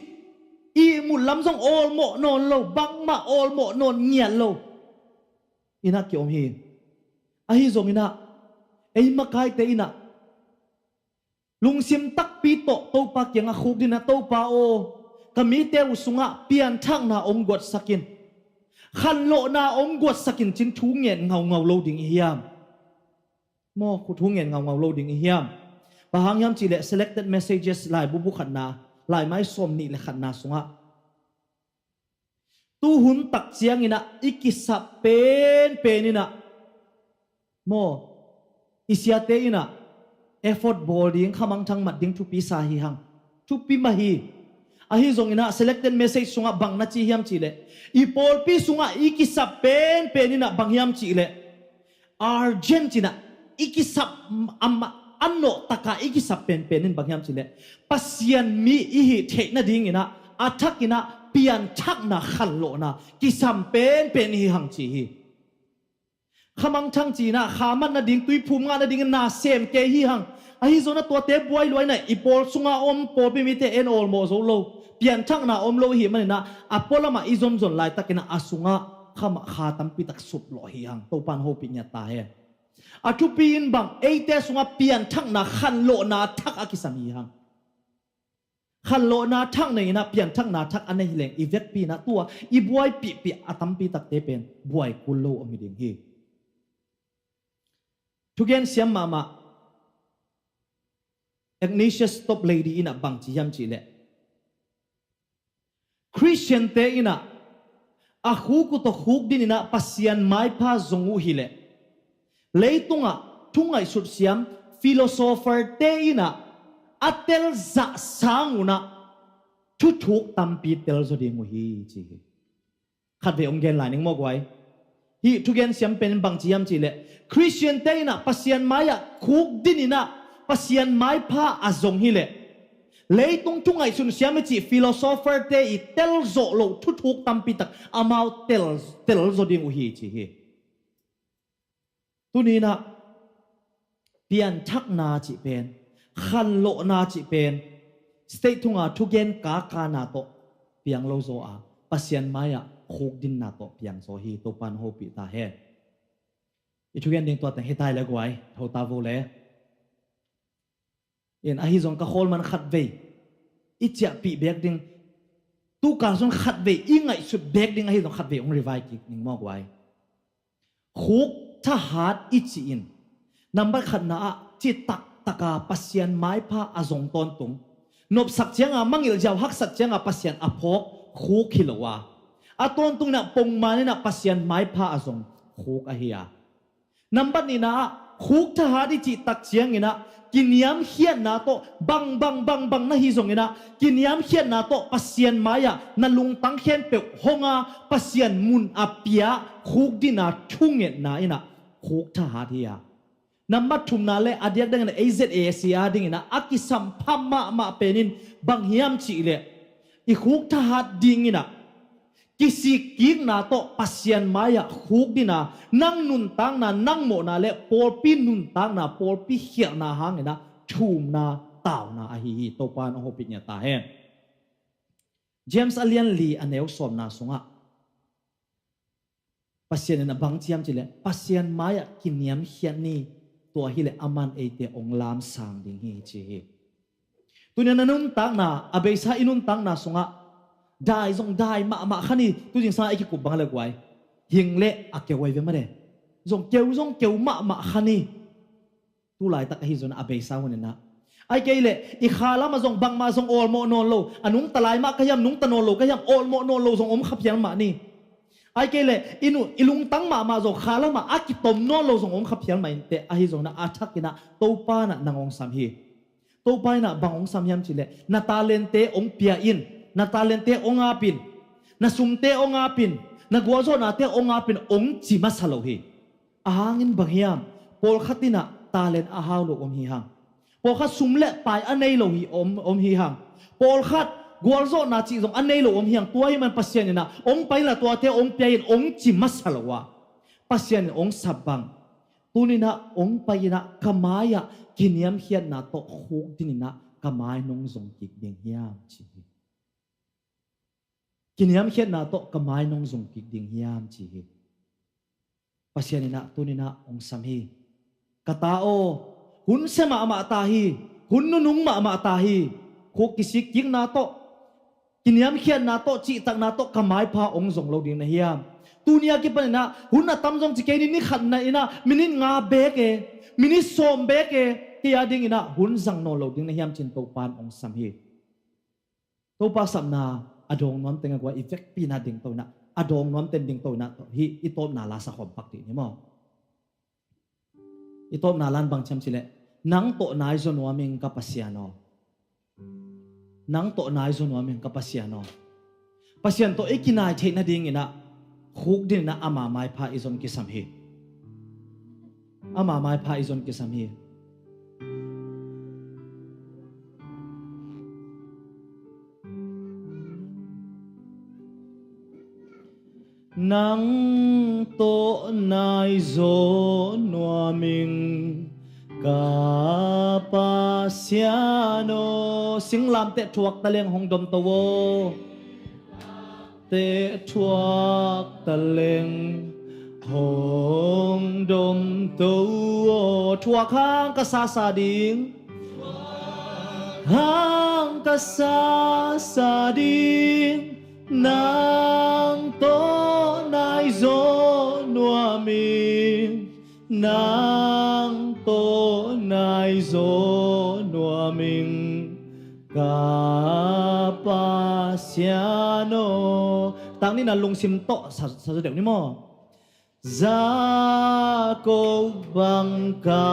ihmut lam zong awlmawh nawn lo, bangmah awlmawh nawn ngiat lo inah ki-om hi. Ahi zonginah ei makaite inah lungsim takpi tawh Topa kiangah khukdinah, Topa aw, ka mite uh sungah pianthakna hong guatsak in, khanlawhna hong guatsak in cin thu ngen ngaungau lo ding i hiam? Maw, khu thu ngen ngaungau lo ding i hiam? Bang hang hiam cihleh selected messages laibu bu khatna, laimai sawm nih le khatna sungah tuhun tak cianginah i kisap penpen inah, maw, i siate inah effort bawl ding, khamangthang mat ding thupi sa hi hang. Thupi mah hi. Ahi zonginah selected message sungah bang na ci hiam cihleh, i pawlpi sungah i kisap penpen inah bang hiam cihleh, urgent cinah i kisap, amah a nawh taka i kisap penpen in bang hiam cihleh, Pasian mi i hih theih nadinginah a thakinah pianthakna khanlawhna kisam penpen i hi hang ci hi. Khamangthang cinah khamat nading, tuiphum ngah nadingin na sem kei hi hang. Ahi zonah tuate buai luainah i pawl sunga om pawlpi mite en awlmawh zo lo, pianthakna om lo i hih maninah a pualamah i zonzon laitakinah a sungah khamah kha tampitak suplawh hi hang. Topa in hopih ngiat ta hen. A thupi in bang, eite sungah pianthakna khanlawhna thak a kisam hi hang. Khanlawhna thak nei inah pianthakna thak a nei hileng i vekpi inah tua i buaipihpih a tampi takte pen buai kul lo om hi ding hi. Thugen siam mahmah Ignatius Top Lady inah bang ci hiam cihleh, Khristiante inah a khuk uh tawh khukdin in ah Pasian maipha zong uh hileh, leitungah thu ngaihsut siam philosopher-te in ah a telzah sang un ah thuthuk tampi telzaw ding uh hi, ci hi. Khatvei hong gen lai ning maw guai. Hih thugen siam pen in bangci hiam cihleh, Khristiante in ah Pasian mai-ah khukdin in ah Pasian maipha a zong hileh, leitung thu ngaihsun siam i cih philosopher-te i telzawh loh thuthuk tampi tak amau tel, telzaw ding uh hi, ci hi. Tuni in ah pianthakna cih pen, khanlawhna cih pen, state thunga thugen kakana tawh piang lo zaw a, Pasian mai-ah khukdinna tawh piang zaw hi. Topa in hopih ta hen. I thugen ding tua teng hi ta hi le guai, tho ta vo le. In ahi zong ka khawl man khatvei i ciahpih bek ding, tukal zong khatvei i ngaihsut bek ding ahi zong khatvei hong revise kik ning maw guai. Khuk thahat i cih in, nambat khatna ah cih taktaka Pasian maipha a zong tawntung, nopsak cianga mangngilh ziau haksat cianga Pasian a phawk khuk hi lo a, a tawntung in ah pongman in ah Pasian maipha a zong khuk ahi a, nambat nihna ah khuk thahat i cih tak ciangin ah kiniamkhiatna tawh bang bang bang bang na hi zongin ah, kiniamkhiatna tawh Pasian mai-ah na lungtang khempeuh hong a, Pasian mun a pia khukdina thungetna in ah khuk thahat hi a, nambat thumna le a diakdiakin ah A Z A C a dingin ah a kisam pha mahmah pen in bang hiam cihleh, i khuk thahat dingin ah kisikkikna tawh Pasian mai-ah khukdina, nang nuntakna, nang mawhna le pawlpi nuntakna, pawlpi khialhna hangin ah thumna, tauna ahi hi. Topa in a hopih ngiat ta hen. James a lian li a neu sawmna sungah Pasian in a bang ci hiam cihleh, Pasian mai-ah kiniamkhiat ni, tua hileh aman eite hong lamsang ding hi, ci hi. Tunian a nuntakna, a beisa i nuntakna sungah dai zong dai mahmah kha ni, tu zingsang a i kikup bang le guai, hing le a keu ai ve mah de. Zong keu zong keu mahmah kha ni. Tu laitak ahi zong a beisa hun in ah, ai kei leh i kha lamah zong bangmah zong awlmawh nawn lo, a nungta lai mah ka hiam, nungta nawn lo ka hiam, awlmawh nawn lo zong om kha phial mah ni. Ai kei leh i nu, i lungtang mahmah zong kha lamah a kitom nawn lo zong om kha phial mah inteh, ahi zong in ah a thakin ah Topa in ah nang hong sam hi. Topa in ah bang hong sam hiam cihleh, na talente hong pia in, na talente hong ap in, na sumte hong ap in, na gualzawhnate hong ap in hong ci masa lo hi. A hangin bang hiam, pawlkhat in ah talent a hau lo om hi hang. Pawlkhat sum le pai a nei lo hi om, om hi hang. Pawlkhat gualzawhna cih zong a nei lo om hi hang. Tua ahih man Pasian in ah hong pai inla tuate hong pia in hong ci masa lo a, Pasian in hong sap bang, tuni in ah hong pai in ah ka mai-ah kiniamkhiatna tawh khukdin in ah ka mai nong zong kik ding hiam, ci hi. Kiniamkhiatna tawh ka mai nong zong kik ding hiam, ci hi. Pasian in ah tuni in ah hong sam hi. Ka ta aw, hun sia mahmah ta hi, hun nunung mahmah ta hi. Khuk kisikkikna tawh, kiniamkhiatna tawh, cihtakna tawh ka maipha hong zong lo ding na hiam? Tuni a kipan in ah hun a tam zong ci kei ni, ni khat na in ah minit nga beek e, minit sawm beek e, kei a dingin ah hun zang nawn lo ding na hiam, ci-in Topa in hong sam hi. Topa sapna a dawng nuam teng a guai, i vekpi-in ah dingto in ah, a dawng nuam teng dingto in ah, hih i tawpna la sa khawm pak dih ni maw. I tawpna la in bang ci hiam cihleh, nang tawh nai zaw nuam ing ka Pasian aw. Nang tawh nai zaw nuam ing ka Pasian aw. Pasian tawh i kinai theih nadingin ah khukdin in ah ama maipha i zon kisam hi. Ama maipha i zon kisam hi. Nang tawh nai zaw nuam ing ka Pasian aw. Singlamteh thuak taleng hong domto aw. Teh thuak taleng hong domto aw. Thuak hang ka sasa ding, hang ka sasa ding. Nang tawh nai zaw nuam ing, nang tawh nai zaw nuam ing ka Pasian aw. Tang nihna lungsim tawh sa, sa deuh ni maw. Jakob bang ka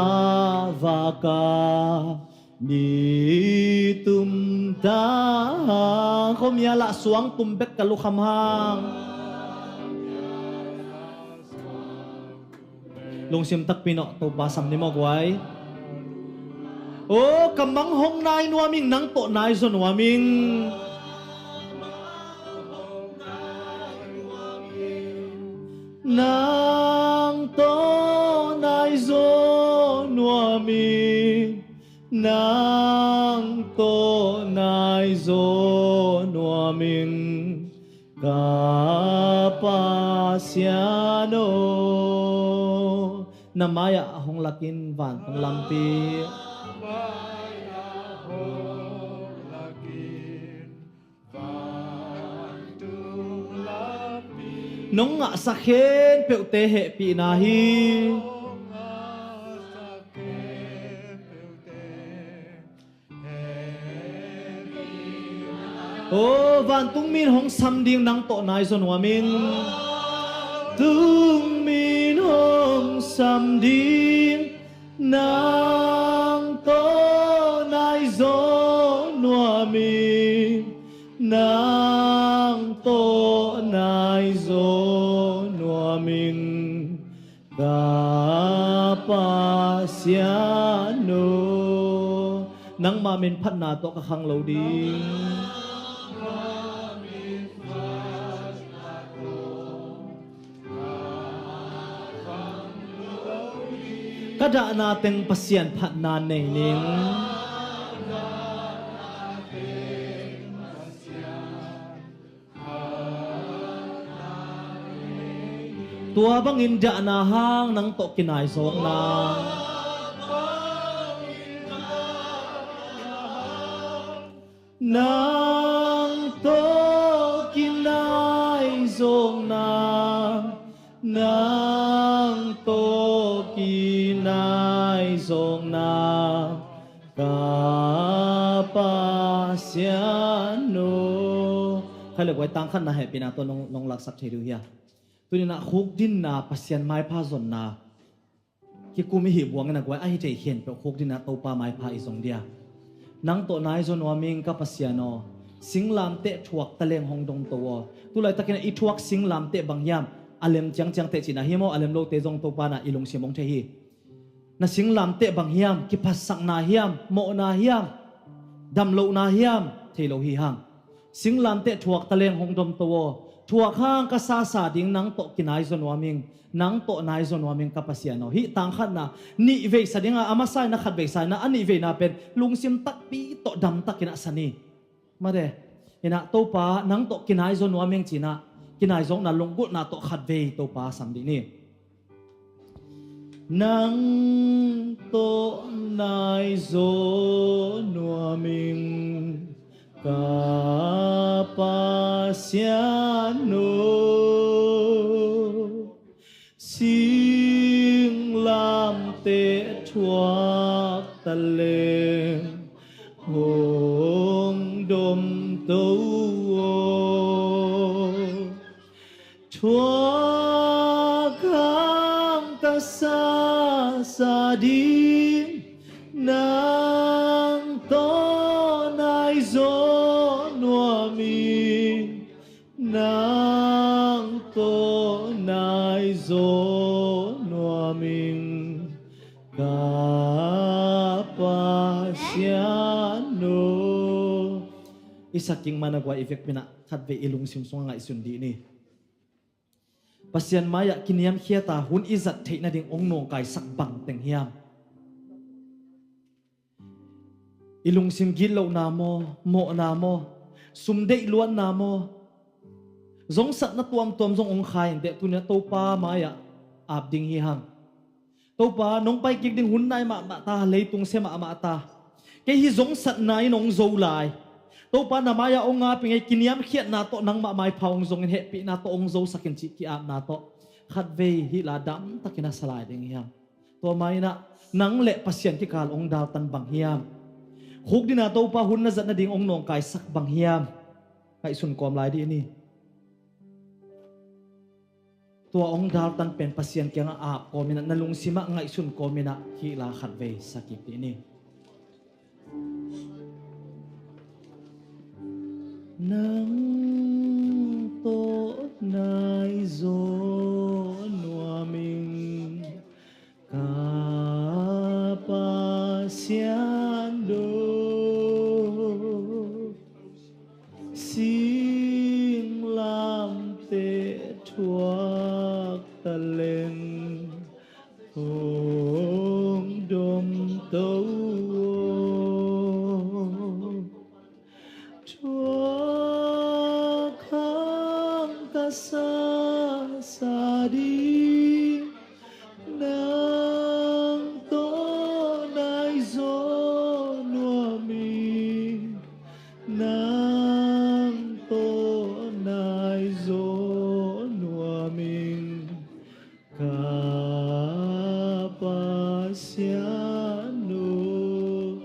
vaka ni tum ta. Khomia lah suang tum bek ka lukham hang. Lungsim takpi nawh, Topa sam ni maw guai. O, ka mang hong nai nuam ing, nang tawh nai zaw nuam ing. Nang tawh nai zaw nuam ing, nang tawh nai zaw nuam ing. Ka Pasian aw, na mai-ah hong lakin vantung lampi. Nong ngahsak khempeuhte hehpihna hi. O, vantung min hong sam ding, nang tawh nai zaw nuam ing. Tung min hong sam ding, nang tawh nai zaw nuam ing. Nang tawh nai zaw nuam ing. Ka Pasian aw, nangmah min phatna tawh ka khang lo ding. Ka dahna teng Pasian phatna nei ning. Tua bangin dahna hang nang tawh kinaizawkna. Nang tawh kinaizawkna, nang tawh kinaizawkna. Ka Pasian aw. Khai le guai, tang khatna hehpihna tawh nong, nong laksak thei ding uh hia. Tuni-in ah khukdinna, Pasian maipha zonna kikum i hih buang in ah guai, a hi thei khempeuh khukdinna Topa maipha i zong dia. Nang tawh nai zaw nuam ing ka Pasian aw. Singlamteh thuak taleng hong domto aw. Tulaitakin ah i thuak singlamteh bang hiam? A lem ciangciang teh cihna hi maw, a lem lote zong Topa in ah i lungsim hong thei hi. Na singlamteh bang hiam? Kiphatsakna hiam? Mawhna hiam? Damlohna hiam? Thei lo hi hang. Singlamteh thuak taleng hong domto aw. Thuak hang ka sasa ding, nang tawh kinai zaw nuam ing. Nang tawh nai zaw nuam ing ka Pasian aw. Hih tang khatna, nih vei sa ding a, a masa in ah khat vei sa in ah, a nih veina pen lungsim takpi tawh damtakin ah sa ni. Mate, in ah Topa, nang tawh kinai zaw nuam ing ci-in ah, kinaizawkna lunggulhna tawh khat vei Topa sam dih ni. Nang tawh nai zaw nuam ing ka Pasian aw. Singlamteh thuak taleng hong domto aw. Thuak hang ka sasa ding, nang tawh nai zaw nuam ing. Nang tawh nai zaw nuam ing ka Pasian aw. I sak kik man a guai, i vekpi in ah khat vei i lungsim sungah ngaihsun dih ni. Pasian mai-ah kiniamkhiat a hun i zat theih nading hong nawngkaisak bangteng hiam? I lungsim gitlohna maw, mawhna maw, sum deih luatna maw, zongsatna tuamtuam zong hong khai in teh, tuni-in ah Topa mai-ah ap ding hi hang. Topa, nong pai kik ding hun nai mahmah ta, leitung sia mahmah ta. Kei hih zongsatna in hong zo lai. Topa, na mai-ah hong ap ing ei, kiniamkhiatna tawh nangmah maipha hong zong in, hehpihna tawh hong zosak in cih ki-apna tawh khat vei hih la damtakin a sa lai ding hi hang. Tua mai-in ah nang le Pasian kikal hong daltan bang hiam? Khukdin a Topa hun na zat nading hong nawngkaisak bang hiam? Ngaihsun kawm lai dih ni. Tua hong daltan pen Pasian kiangah ap kawm in ah, na lungsimah ngaihsun kawm in ah, hih la khatvei sa kik dih ni. Nang tawh nai zaw nuam ing, ka Pasian aw, singlamteh thuak taleng hong dom to aw. Thuak hang ka sasa ding, nang tawh nai zaw nuam ing, nang tawh nai zaw nuam ing, ka Pasian aw.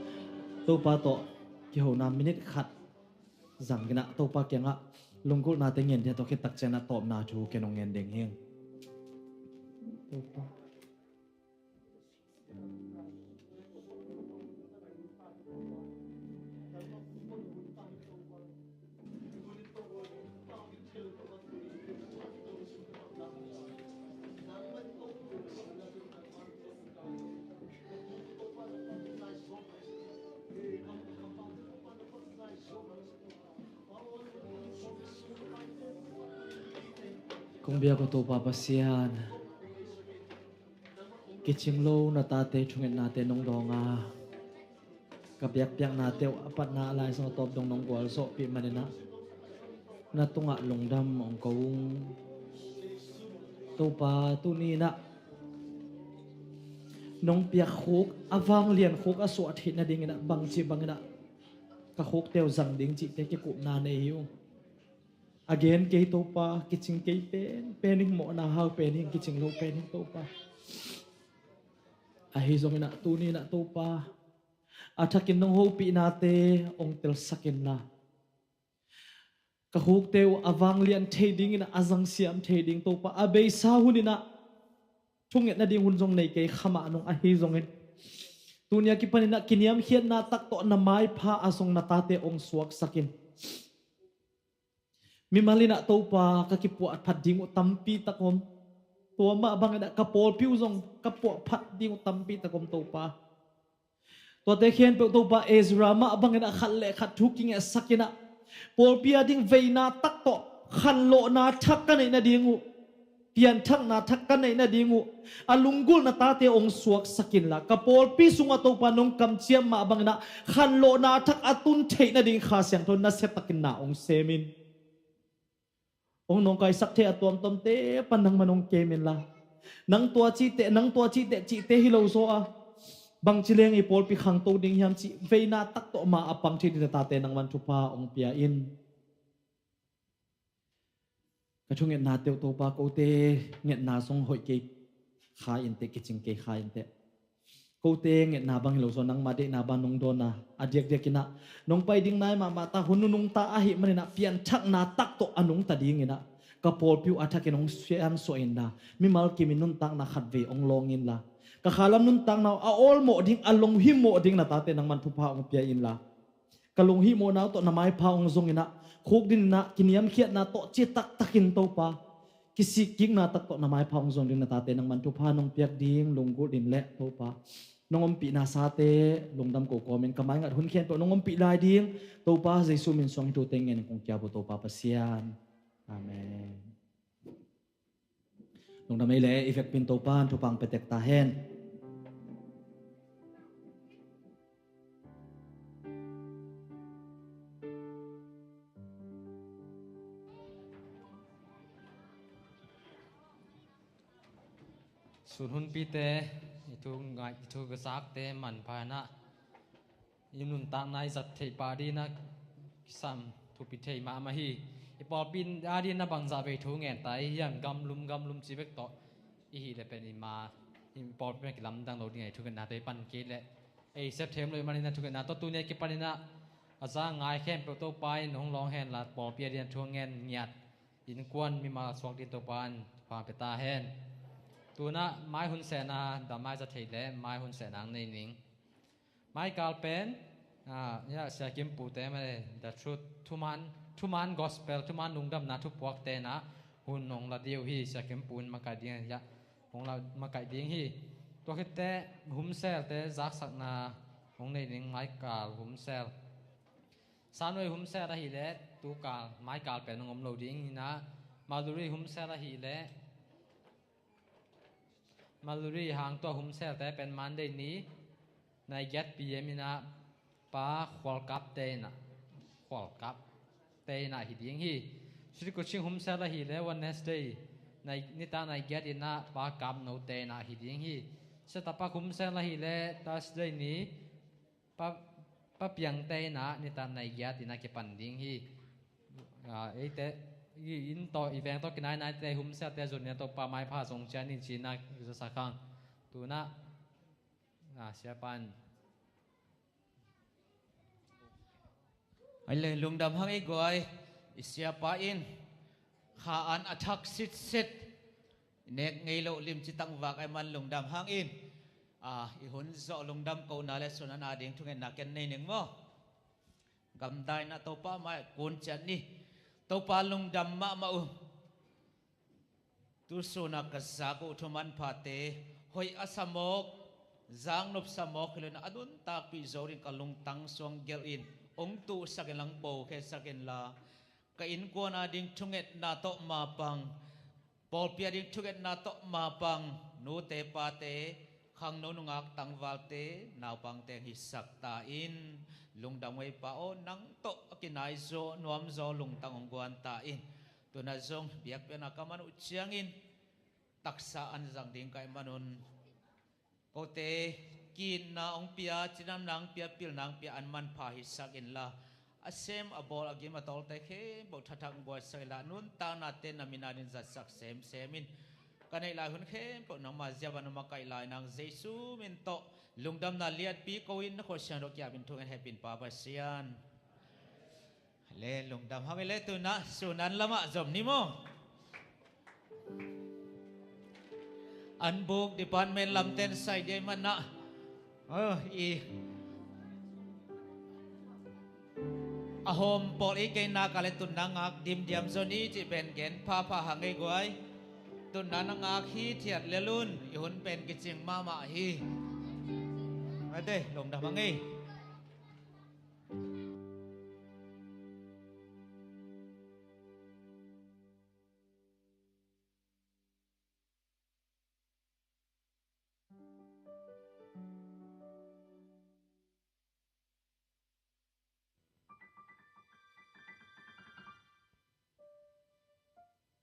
Topa tawh kihona minute khat zang in ah, Topa kiangah lunggulhnate ngen ding, tua khit tak ciangin ah tawpna thu ken hong ngen ding hi ing. Topa. Kong biak aw Topa Pasian, kicing lo na tate thungetnate nong dawng a, ka biakpiaknate uh a patna a lai sung a tawp dong nong gualzawhpih manin ah, na tungah lungdam hong ko ung. Topa, tuni in ah nong piak khuk, a vanglian khuk a suah theih nadingin ah, bangci bangin ah ka khukte uh zang ding cihte kikupna nei hi ung. A gen kei Topa, kicing kei pen pen ing, mawhna hau pen ing, kicing lo pen ing Topa. Ahi zongin ah tuni in ah Topa, a thakin nong hopihnate hong telsak inla, ka khukte uh a vanglian thei dingin ah, a zangsiam thei ding Topa, a beisa hun in ah thunget nading hun zong nei kei kha mah nung. Ahi zongin tuni a kipanin ah kiniamkhiatna tak tawh na maipha a zong na tate hong suaksak in. Mimal in ah Topa, ka kipuahphat ding uh tampi tak om. Tua mah bangin ah ka pawlpi uh zong ka puahphat ding uh tampi tak om Topa. Tuate khempeuh Topa, Ezra mah bangin ah khat le khat thu kingetsak in ah, pawlpi a ding veina tak tawh khanlawhna thak ka neih nading uh, pianthakna thak ka neih nading uh, a lunggulh na tate hong suaksak inla, ka pawlpi sungah Topa nong kamciam mah bangin ah khanlawhna thak a tun theih nading Kha Siangtho nasia takin na hong sem in. Hong nawngkaisak thei a tuamtuamte pan nangman hong kem inla, nang tua cihte, nang tua cihte cihte hi lo zaw a, bangci leng i pawlpi khangto ding hiam cih veina tak tawh ma a pang thei ding na tate nangman thupha hong pia in. Ka thungetnate uh Topa, kote ngetna zong hoih kei kha inteh, kicing kei kha inteh. Kote ngetna bang hi lo zaw, nangma deihna bang nong dawn a, a diakdiakin ah nong pai ding nai mahmah ta, hun nunung ta ahih manin ah pianthakna tak tawh a nungta dingin ah ka pawlpi uh a thakin hong siansuah inla, mimal kimin nuntakna khatvei hong lawng inla, ka khalam nuntakna uh a awlmawh ding, a longhimawh ding na tate nangman thupha hong pia inla, ka longhimawhna uh tawh na maipha hong zong in ah, khukdin in ah kiniamkhiatna tawh citak takin Topa, kisikkikna tak tawh na maipha hong zong ding na tate nangman thupha nong piak ding lunggulh in le Topa, nong ompihna sate lungdam ko kawmin, ka maingat hun khempeuh nong ompih lai ding Topa Jesu min suang hih thute ngen kong kiap uh Topa Pasian. Amen. Lungdam ei le, i vekpi in Topa'n thupha hong pia tek ta hen. Sun hunpite, i thu ngai, i thu ka zakte manpha in ah, i nuntakna i zat theih pah dingin ah kisam thupi thei mahmah hi. I pawlpi a dingin ah bangzah vei thu ngen ta i hiam, gamlum gamlum ci bek tawh i hih leh pen i ma, i pawlpi ah kilamdang lo ding a, i thungetnate pan kei leh ei sep them lo ahih manin ah thungetna tawh tuni a kipanin ah a za ngai khempeuh Topa in hong lawng hen la, pawlpi a dingin ah thu ngen ngiat, innkuan mimal a suak dingin Topa in Pia ta hen. Tunah mai hun sehna, da mai za thei le mai hun sehna ang nei ning. Mai kal pen, ah, ya, Sia Kim Pu te mah le, The Truth, thuman, thuman gospel, thuman lungdamna thupuak tenah hun nong la ding uh hi. Sia Kim Pu in makaih ding, ya, hong la makaih ding hi. Tua khit teh humsel te zaksakna hong nei ning, mai kal humsel. Sanwei humsel ahih leh tu kal, mai kal pen hong om lo ding hi inah, Maluri humsel ahih leh, Maluri hang tua humsel te pen Monday ni nai giat P M inah Pa Khualkap te inah, Khualkap te inah hi ding hi. Sri Kuching humsel ahih leh Wednesday nai, nitak nai giat inah Pa Kap No te inah hi ding hi. Setapak humsel ahih leh Thursday ni Pa, Pa Piang te inah nitak nai giat inah kipan ding hi. Ah, eite, i inn tawh, i veng tawh kinainaite humselte zon inah Topa maipha zong cian in ci inah zasak hang. Tunah, ah, Siapa in. Ai le, lungdam hang ei guai, i Siapa in kha an a thak sitset. Nek ngei loh limci tangvak ai man lungdam hangin, ah, i hun zawh lungdam kohna le sun an a ding thungetna ken nei ning maw? Gamdai inah Topa mai kun ciat ni. Topa lungdam mahmah uh. Tu sunah ka zak uh thuman phate hoih a sa mawk, zaknop sa mawk hi lo inah a nuntakpih zo ding ka lungtang suang gelh in hong tuhsak in lang po khesak inla, ka innkuan a ding thungetna tawh mapang, pawlpi a ding thungetna tawh mapang, nute pate, khangno nungak tangvalte, naupangte hong hisak ta in. Lungdam ngei Pa aw, nang tawh a kinaizaw nuamzaw lungtang hong guan ta in. Tunah zong biakpiakna ka man uh ciangin taksa an zang ding ka hih manun, kote ki-itna hong pia, cidamna hong pia, pilna hong pia an manpha hisak inla, a sem a bawl a gim a tawlte khempeuh thathak hong guaisak inla, nuntaknate na min a ding zatsak semsem in. Ka neih lai hun khempeuh nangma ziaban hong makaih lai nang Jesu min tawh lungdamna liatpi ko in, na khua siangtho kiapin thungen hehpih in Pa Pasian. Le lungdam hang ei le, tunah sun an lamah zom ni maw? An buk department lamten sai dia i manah, oh, i a hawm pawl i kei nak a le tunna ngak dimdiam zaw ni cih pen gen phapha hang ei guai. Tunna na ngak hithiat lel un, i hun pen kicing mahmah hi. Ate, lungdam hang ei.